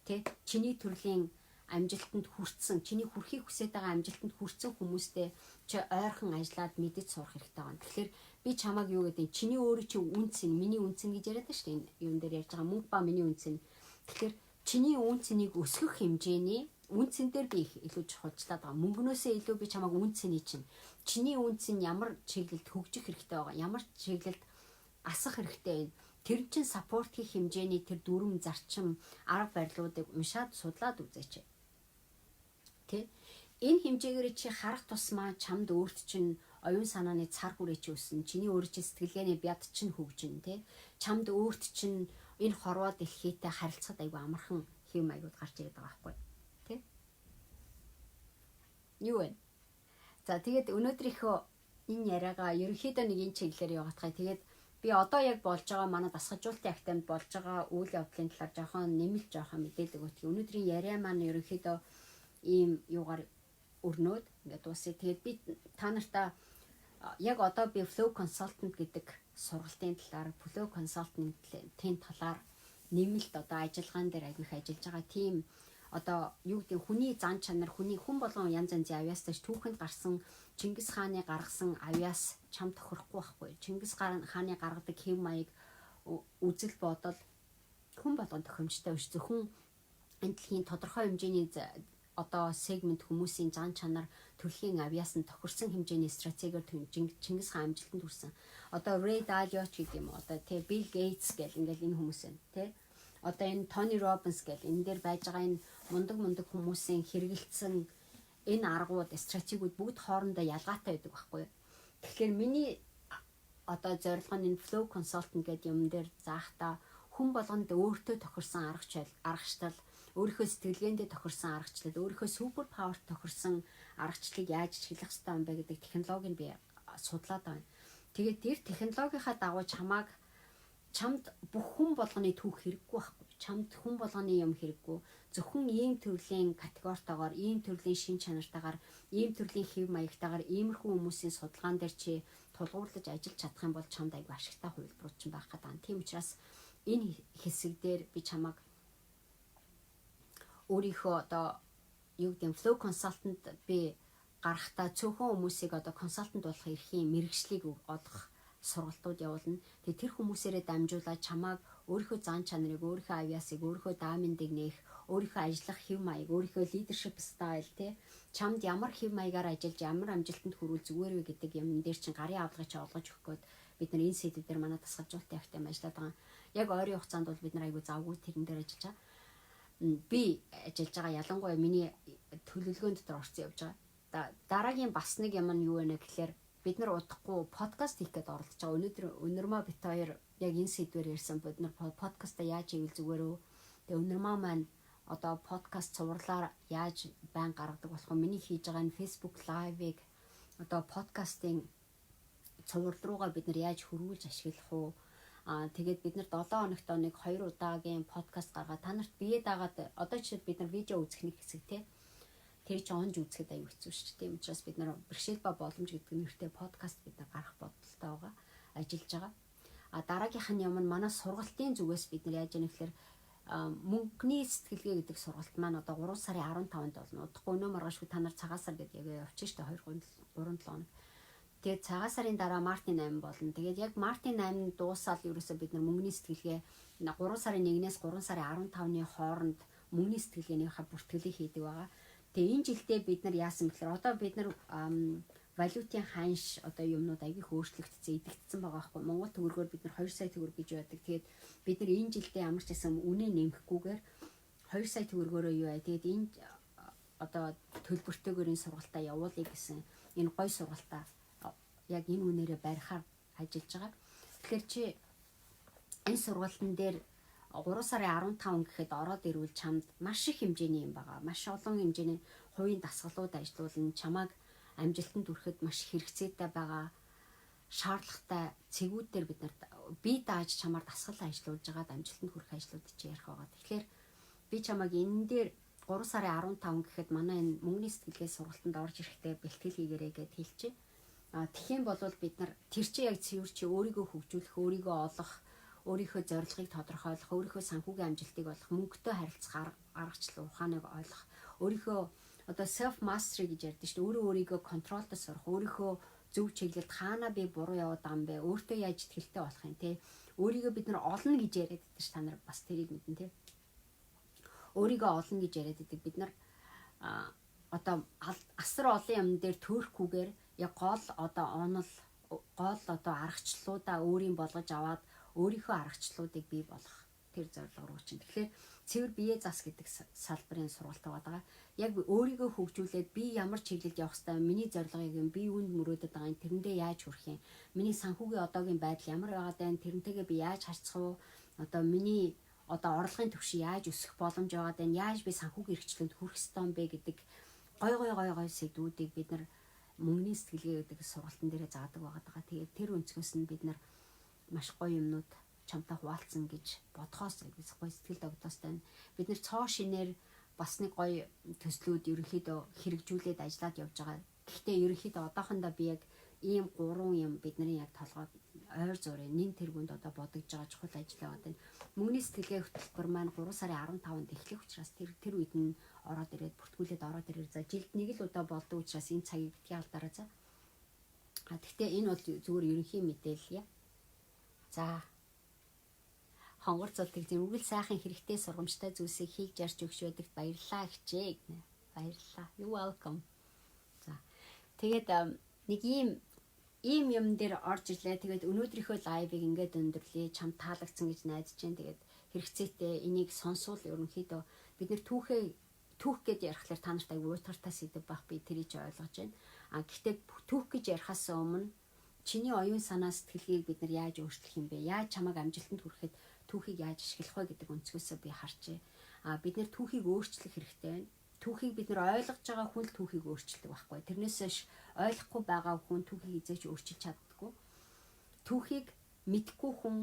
Speaker 1: тэ, чиний төрлийн амжилтанд хүрсэн, чиний хүрхийг хүсэж байгаа амжилтанд хүрсэн хүмүүстэй чи ойрхон ажиллаад мэдэж сурах хэрэгтэй байна. Тэгэхээр би чамааг юу гэдэг, чиний өөрөө чи үнц нь миний үнц нь гэж яриад байна шүү дээ. Энэ юун дээр ярьж байгаа мөнгө ба миний үнц нь. Тэгэхээр чиний үнц цэнийг өсгөх хэмжээний Үнэ цэн дээр би их илүү чухалчлаад байгаа. Мөнгнөөсөө илүү би чамайг үнэ цэний чинь. Чиний үнэ цэн ямар чиглэлд хөгжих хэрэгтэй байгаа. Ямар чиглэлд асах хэрэгтэй вэ? Тэр чинь support хийх хэмжээний тэр дүрм, зарчим, арга барилуудыг уншаад судлаад үзээч. Тэ? Энэ хэмжээгээр чи харах тусмаа чамд өөрт чинь оюун санааны цар хүрээ чи өснө. Чиний өөр чинь сэтгэлгээний бяд чинь хөгжинэ, тэ? Чамд өөрт чинь энэ хорвоо дэлхийтэй харилцахад айгүй амархан хэв маягууд гарч ирээд байгаа байхгүй, тэ? Юу вэ? За, тэгээд өнөөдрийнхөө энэ яриагаа ерөнхийдөө нэг энэ чиглэлээр явуулахыг. Тэгээд би одоо яг болж байгаа, манай дасгалжуулалтын академид болж байгаа үйл явдлын талаар жоохон нэмэлт жоохон мэдээлэл өгөх. Өнөөдрийн яриа маань ерөнхийдөө ийм юугаар өрнөөд ингээд дуусъя. Тэгээд би та нартаа яг одоо би Flow Consultant гэдэг сургалтын талаар, Flow Consultant-ийн талаар нэмэлт одоо ажиллагаан дээр аягүй их ажиллаж байгаа. Тийм, одоо юу гэдэг, хүний зан чанар, хүний хүн болгон янз янзын авьяастай, түүхэнд гарсан Чингис хааны гаргасан авьяас чам тохирохгүй байхгүй. Чингис хааны гаргадаг хэв маяг, үзэл бодол хүн болгон тохиромжтой биш. Зөвхөн энэ дэлхийн тодорхой хэмжээний одоо сегмент хүмүүсийн зан чанар, төрлийн авьяас нь тохирсон хэмжээний стратегиор Чингис хаан амжилтанд хүрсэн. Одоо Ray Dalio ч гэдэг юм уу, одоо тий, Bill Gates гэл ингээл энэ хүмүүс байна, тий. Одоо энэ Tony Robbins гэл энэ дээр байж байгаа энэ мундаг мундаг хүмүүсийн хэрэгэлсэн энэ аргууд, стратегиуд бүгд хоорондоо ялгаатай байдаг байхгүй юу? Тэгэхээр миний одоо зорилго нь энэ Flow Consultant гэдэг юм дээр заахта хүн болгонд өөртөө тохирсон аргачлал, өөрийнхөө сэтгэлгээндээ тохирсон аргачлал, өөрийнхөө super power тохирсон аргачлалыг яаж ашиглах ёстой юм бэ гэдэг технологиг би судлаад байна. Тэгээд тэр технологийнхаа дагуу чамааг, чамд бүх хүн болгоны түүх хэрэггүй байхгүй. Чамд хүн болгоны юм хэрэггүй. Зөвхөн ийм төрлийн категоритойгоор, ийм төрлийн шин чанартайгаар, ийм төрлийн хэв маягтайгаар, иймэрхүү хүмүүсийн судалгаан дээр чи тулгуурлаж ажиллаж чадах юм бол чамд айгүй ашигтай хувилбарууд чинь байх гэдэг. Тийм учраас энэ хэсэг дээр би чамайг өөрийнхөө одоо юу гэдэг, flow consultant би гарахтаа цөөхөн хүмүүсийг одоо consultant болох эрхийн мэргэжлийг олгох сургалтууд явуулна. Тэгээ тэр хүмүүсээрээ дамжуулаад чамааг өөрийнхөө зан чанарыг, өөрийнхөө авьяасыг, өөрийнхөө diamond-ыг нээх, өөрийнхөө ажиллах хэв маяг, өөрийнхөө leadership style, тий, чамд ямар хэв маягаар ажиллаж ямар амжилтанд хүрвэл зүгээр вэ гэдэг юм дээр чинь гарын авлагыг чи олгож өгөх гээд бид нар энэ сэдв дээр манай дасгалжуулалтын академи ажиллаад байгаа. Яг ойрын хугацаанд бол бид нар айгүй завгүй тэрэн дээр ажиллаж байгаа. Би ажиллаж байгаа, ялангуяа миний төлөвлөгөөн дотор орсон явж байгаа. Дараагийн бас нэг юм нь юу вэ гэхээр бид нар удахгүй подкаст хийх гээд оролдож байгаа. Өнөөдөр Өнөрмаа бит хоёр яг энэ сэдвээр ярьсан. Бид нар подкаста яаж хийвэл зүгээр үү? Тэгээ Өнөрмаа маань одоо подкаст цувралаар яаж байн гаргадаг болох вэ? Миний хийж байгаа энэ Facebook Live-ыг одоо подкастын цуврал руугаа бид нар яаж хөрвүүлж ашиглах уу? Аа, тэгээд бид нар 7 хоногт нэг 2 удаагийн подкаст гаргаад та нарт бие дагаад, одоо жишээд бид нар видео үзэх нэг хэсэг, те, тэр чинь онж үзэхэд аюу хэцүү шүү дээ. Тийм учраас бид нар бэрхшээл ба боломж гэдэг нэртэй подкаст бид нар гаргах бодолтой байгаа. Ажиллаж байгаа. А дараагийнх нь юм нь манай сургалтын зүгээс бид нар яаж яах вэ гэхээр мөнгөний сэтгэлгээ гэдэг сургалт маань одоо 3 сарын 15-нд болно. Удахгүй, өнөө маргаашгүй та нар цагаан сар гэдэг яг явчих шүү дээ, 2 3 7 хоног. Тэгээд цагаан сарын дараа мартын 8 болно. Тэгээд яг мартын 8 дуусаад ерөөсөө бид нар мөнгөний сэтгэлгээ 3 сарын 1-ээс 3 сарын 15-ны хооронд мөнгөний сэтгэлгээнийхээ бүртгэлийг хийдэг байгаа. Тэгээ энэ жилдээ бид нар яасан бэхлээр одоо бид нар валютын ханш одоо юмнууд аягүй их өөрчлөгдсөн, идэгдсэн байгаа байхгүй. Монгол төгрөгөөр бид нар 2 сая төгрөг гэж байдаг. Тэгээд бид нар энэ жилдээ ямар ч байсан үнэ нэмэхгүйгээр 2 сая төгрөгөөрөө юу аа. Тэгээд энэ одоо төлбөртэйгээр энэ сургалтаа явуулъя гэсэн, энэ гой сургалтаа яг энэ үнээрээ барихаар ажиллаж байгаа. Тэгэхээр чи энэ сургалтын дээр 3 сарын 15 гэхэд ороод ирвэл чамд маш их хэмжээний юм байгаа. Маш олон хэмжээний хувийн дасгалууд ажиллуулна. Чамааг амжилтанд хүрэхэд маш хэрэгцээтэй байгаа, шаардлагатай цэгүүд дээр бид нарт бие дааж чамаар дасгал ажиллуулж байгаад амжилтанд хүрэх ажлууд чи ярих байгаа. Тэгэхээр би чамайг энэ дээр 3 сарын 15 гэхэд манай энэ мөнгөний сэтгэлгээ сургалтанд орж ирэхдээ бэлтгэл хийгээрэй гэд хэлчихье. А тэгэх юм бол бид нар тэр чи яг цэвэр чи өөрийгөө хөгжүүлэх, өөрийгөө олох, өөрийнхөө зорилгыг тодорхойлох, өөрийнхөө санхүүгийн амжилтыг олох, мөнгөтэй харилцах аргачлал ухааныг олох, өөрийнхөө одоо self mastery гэж ярьдаг шүү дээ. Өөрөө өөрийгөө control-дож сурах, өөрийнхөө зөв чиглэлд хаана би буруу яваад байгаа юм бэ? Өөртөө яаж итгэлтэй болох юм, те? Өөрийгөө бид нар олно гэж яриад байдаг ш, та нар бас тэрийг мэднэ, те. Өөрийгөө олно гэж яриад байдаг. Бид нар Одоо асар олон юм дээр төөрөхгүйгээр яг гол одоо онол, гол одоо аргачлалуудаа өөрийн болгож аваад өөрийнхөө аргачлалуудыг бий болгох тэр зорилго руу чинь. Тэгэхээр цэвэр бие зас гэдэг салбарын сургалт байгаа. Яг өөрийгөө хөгжүүлээд би ямар чиглэлд явах хэвээр, миний зорилгыг юм, би юунд мөрөөдөд байгаа юм, тэрэндээ яаж хүрэх юм, миний санхүүгийн одоогийн байдал ямар байгаад байна, тэрнтэйгээ би яаж харьцах вэ, одоо миний одоо орлогын түвшин яаж өсөх боломж байгаад байна, яаж би санхүүгийн эрхчлөөнд хүрэх ёстой юм бэ гэдэг гой гой гой гой сэдвүүдийг бид нар мөнгөний сэтгэлгээ гэдэг сургалтын дээрээ заадаг байгаа даа. Тэгээд тэр өнцгөөс нь бид нар маш гоё юмнууд чамтай хуваалцсан гэж бодхоос гоё сэтгэл догдоостой байна. Бид нар цоо шинээр бас нэг гоё төслүүд ерөнхийдөө хэрэгжүүлээд ажиллаад явж байгаа. Гэхдээ ерөнхийдөө одоохондоо би яг ийм гурван юм бидний яг толгойд ойр зуурын нэн тэргуунд одоо бодогдож байгаа чухал ажил яваад байна. Мөнгөний сэтгэлгээ хөтөлбөр маань 3 сарын 15-нд эхлэх учраас тэр үед нь ороод ирээд бүртгүүлээд ороод ирээ. За, жилд нэг л удаа болдог учраас энэ цагийг битгий алдараа, за. А тэгтээ энэ бол зүгээр ерөнхий мэдээлэл яа. За, хонгор зултыг зэн үгэл сайхан хэрэгтэй сургамжтай зүйлсийг хийж ярьж өгч байдагт баярлалаа гэчээ гэнэ. Баярлалаа. You welcome. За. Тэгээд нэг ийм юм дээр орж ирлээ. Тэгээд өнөөдрийнхөө live ыг ингээд өндөрлөе. Чам таалагдсан гэж найдаж байна. Тэгээд хэрэгцээтэй энийг сонсвол ерөнхийдөө бид нар түүхээ, түүх гэж ярихлаар та нарт аягүй уйтгартай сэдэв байх, би тэрийг ч ойлгож байна. А гэхдээ түүх гэж ярихаас өмнө чиний оюун санаа сэтгэлгээг бид нар яаж өөрчлөх юм бэ? Яаж чамайг амжилтанд хүрэхэд түүхийг яаж ашиглах вэ гэдэг өнцгөөсөө би харчээ. А бид нар түүхийг өөрчлөх хэрэгтэй байна. Түүхийг бид нар ойлгож байгаа хүн л түүхийг өөрчилдөг байхгүй. Тэрнээс биш ойлгохгүй байгаа хүн түүхийг хэзээ ч өөрчилж чаддаггүй. Түүхийг мэдэхгүй хүн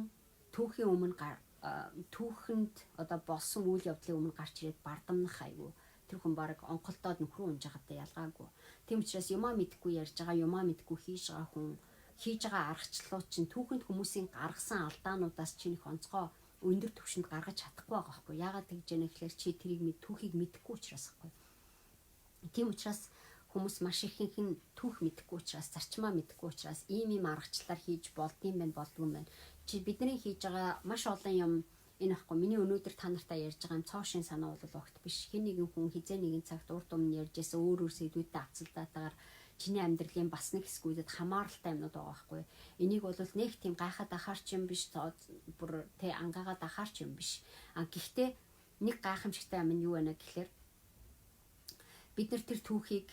Speaker 1: түүхийн өмнө, түүхэнд одоо болсон үйл явдлын өмнө гарч ирээд бардамнах айгүй, тэр хүн баг онхолдоод нөхрөө унж байгаатай ялгаагүй. Тийм учраас юмаа мэдэхгүй ярьж байгаа, юмаа мэдэхгүй хийж байгаа хүн хийж байгаа аргачлалууд чинь түүхэнд хүмүүсийн гаргасан алдаануудаас чинь их онцгой өндөр түвшинд гаргаж чадахгүй байгаа байхгүй. Яагаад тэгж яана гэхээр чи тэрийг мэд түүхийг мэдэхгүй учраас байхгүй. Тийм учраас хүмүүс маш ихэнх нь түүх мэдэхгүй учраас, зарчмаа мэдэхгүй учраас ийм ийм аргачлалаар хийж болдгийм байх, болдгүй юм байна. Чи бидний хийж байгаа маш олон юм энэ ахгүй. Миний өнөөдөр та нартай ярьж байгаа юм цоо шин санаа бол огт биш. Хэн нэгэн хүн хэзээ нэгэн цагт урд өмнө ярьж байсан өөр өөр сэдвүүдтэй авцалдаатаагаар чиний амьдралын бас нэг хэсгүүдэд хамааралтай юмнууд байгаа байхгүй. Энийг бол нэг тийм гайхаад ахаарч юм биш, бүр тэ ангаагаад ахаарч юм биш. А гэхдээ нэг гайхамшигтай юм нь юу байна гэхээр бид нар тэр түүхийг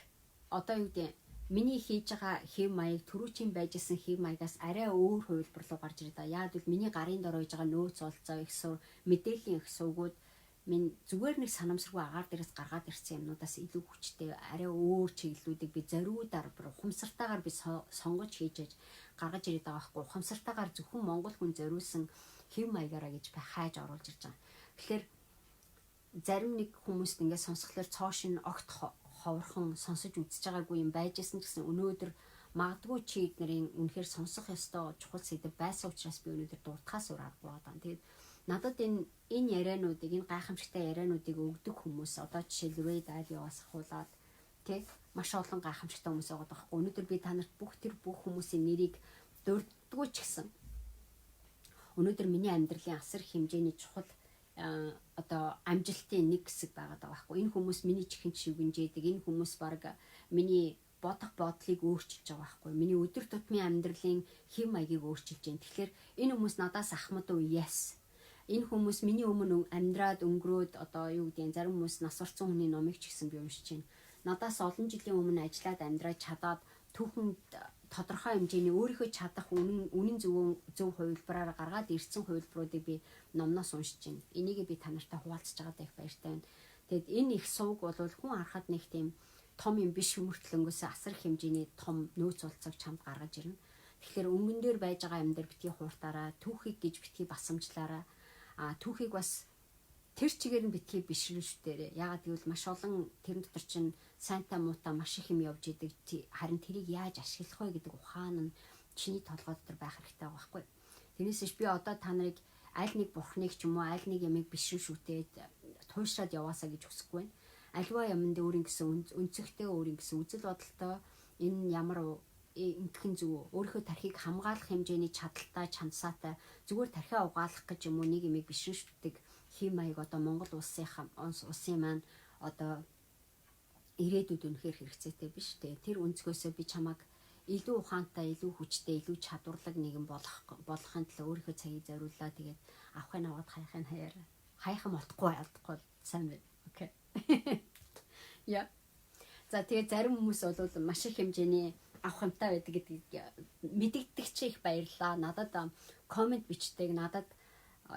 Speaker 1: одоо юу гэдэг, миний хийж байгаа хэв маяг түрүүчийн байж исэн хэв маягаас арай өөр хувилбар руу гарч ирээд байгаа. Яагаад гэвэл миний гарын дор байж байгаа нөөц олцоо их сур мэдээллийн их сувгууд минь зүгээр нэг санамсаргүй агаар дээрээс гаргаад ирсэн юмнуудаас илүү хүчтэй, арай өөр чиглэлүүдийг би зориудаар, бүр ухамсартайгаар би сонгож хийж аж гаргаж ирээд байгаа байхгүй. Ухамсартайгаар зөвхөн монгол хүн зориулсан хэв маягаараа гэж би хайж оруулж ирж байгаа. Тэгэхээр зарим нэг хүмүүст ингээд сонсохлоор цоо шин огт ховорхон сонсож үзэж байгаагүй юм байж исэн ч гэсэн өнөөдөр магадгүй чи эднэрийн үнэхээр сонсох ёстой чухал сэдэв байсан учраас би өнөөдөр дурдахаас өөр аргагүй байгаа. Тэгээд надад энэ яриануудыг, энэ гайхамшигтай яриануудыг өгдөг хүмүүс одоо жишээл Ray Dalio-аас ахуулаад тий маш олон гайхамшигтай хүмүүс байгаа байхгүй. Өнөөдөр би та нарт бүх тэр бүх хүмүүсийн нэрийг дурддаггүй ч гэсэн өнөөдөр миний амьдралын асар хэмжээний чухал одоо амжилтын нэг хэсэг байгаад байгаа байхгүй. Энэ хүмүүс миний чихэнд шивгэнжээдэг. Энэ хүмүүс баг миний бодох бодлыг өөрчилж байгаа байхгүй. Миний өдөр тутмын амьдралын хэв маягийг өөрчилж байна. Тэгэхээр энэ хүмүүс надаас ахмад уу? Yes. Энэ хүмүүс миний өмнө амьдраад өнгөрөөд, одоо юу гэдгийг, зарим хүмүүс нас барсан хүний номыг ч гэсэн би уншиж байна. Надаас олон жилийн өмнө ажиллаад амьдраад чадаад түүхэнд тодорхой хэмжээний өөрийнхөө чадах үнэн үнэн зөв зөв хувилбараар гаргаад ирсэн хувилбаруудыг би номноос уншиж байна. Энийг би та нартай хуваалцаж байгаадаа их баяртай байна. Тэгэд энэ их сувг бол хүн харахад нэг тийм том юм биш мөртлөнгөөс асар хэмжээний том нөөц олцоог чамд гаргаж ирнэ. Тэгэхээр өнгөн дээр байж байгаа юм дээр битгий хууртаараа, түүхийг гэж битгий басамжлаараа, а түүхийг бас тэр чигээр нь битгий бишрэн шүтээрээ. Яагаад гэвэл маш олон тэрэн дотор чинь сайнтай муутай маш их юм явж идэг. Харин тэрийг яаж ашиглах вэ гэдэг ухаан нь чиний толгой дотор байх хэрэгтэй байгаа байхгүй. Тэрнээс биш би одоо та нарыг аль нэг бурхныг ч юм уу аль нэг ямыг бишрэн шүтээд туйшраад яваасаа гэж хүсэхгүй байна. Альва юмд өөрийн гэсэн өнцөгтэй, өөрийн гэсэн үзэл бодолтой, энэ ямар ингэхэн зөв, өөрийнхөө тархийг хамгаалах хэмжээний чадалтай, чансаатай, зүгээр тархиа угаалгах гэж юм уу нэг юмыг бишрэн шүтдэг хэв маяг одоо Монгол улсын маань одоо Ирээдүйд үнэхээр хэрэгцээтэй биш. Тэгээ тэр өнцгөөсөө би чамайг илүү ухаантай, илүү хүчтэй, илүү чадварлаг нэгэн болохын төлөө өөрийнхөө цагийг зориуллаа. Тэгээд авахыг аваад, хаяхыг хаяараа. Хаяхан болохгүй, алдахгүй сайн байна. Okay. Yeah. За, тэгээ зарим хүмүүс бол маш их хэмжээний авах юмтай байдаг гэдгийг мэдэгдэх чи их баярлалаа. Надад comment бичдэг, надад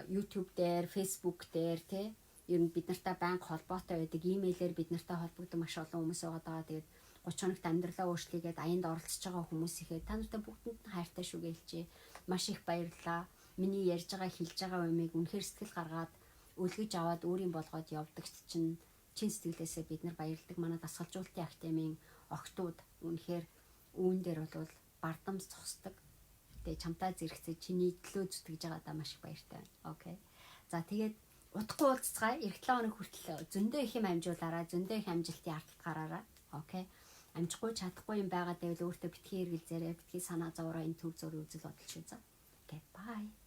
Speaker 1: YouTube дээр, Facebook дээр, тий, ер нь бид нартай байнга холбоотой байдаг, имэйлээр бид нартай холбогдсон маш олон хүмүүс байгаа даа. Тэгээд 30 хоногт амьдралаа өөрчлөгээд аянд оролцож байгаа хүмүүс ихэд та нартай бүгдэнд нь хайртай шүү гэлжээ. Маш их баярлалаа. Миний ярьж байгаа, хэлж байгаа юмыг үнэхээр сэтгэл гаргаад өлгөж аваад өөрийн болгоод явдагт чинь чин сэтгэлээсээ бид нар баярладаг. Манай дасгалжуулалтын академийн охидууд үнэхээр үүн дээр бол бардамс зогсдог. Тэгээ чамтай зэрэгцээ чиний төлөө зүтгэж байгаадаа маш их баяртай байна. Okay. За, тэгээд удахгүй уулзцгаая. Ирэх 7 хоног хүртэл зөндөө их юм амжуулаарай. Зөндөө их амжилтын ардталт гараарай. Okay. Амжихгүй, чадахгүй юм байгаа гэвэл өөртөө битгий эргэлзээрэй, битгий санаа зовроо, энэ төр зургийн үзэл бодол шүү. За. Okay. Bye.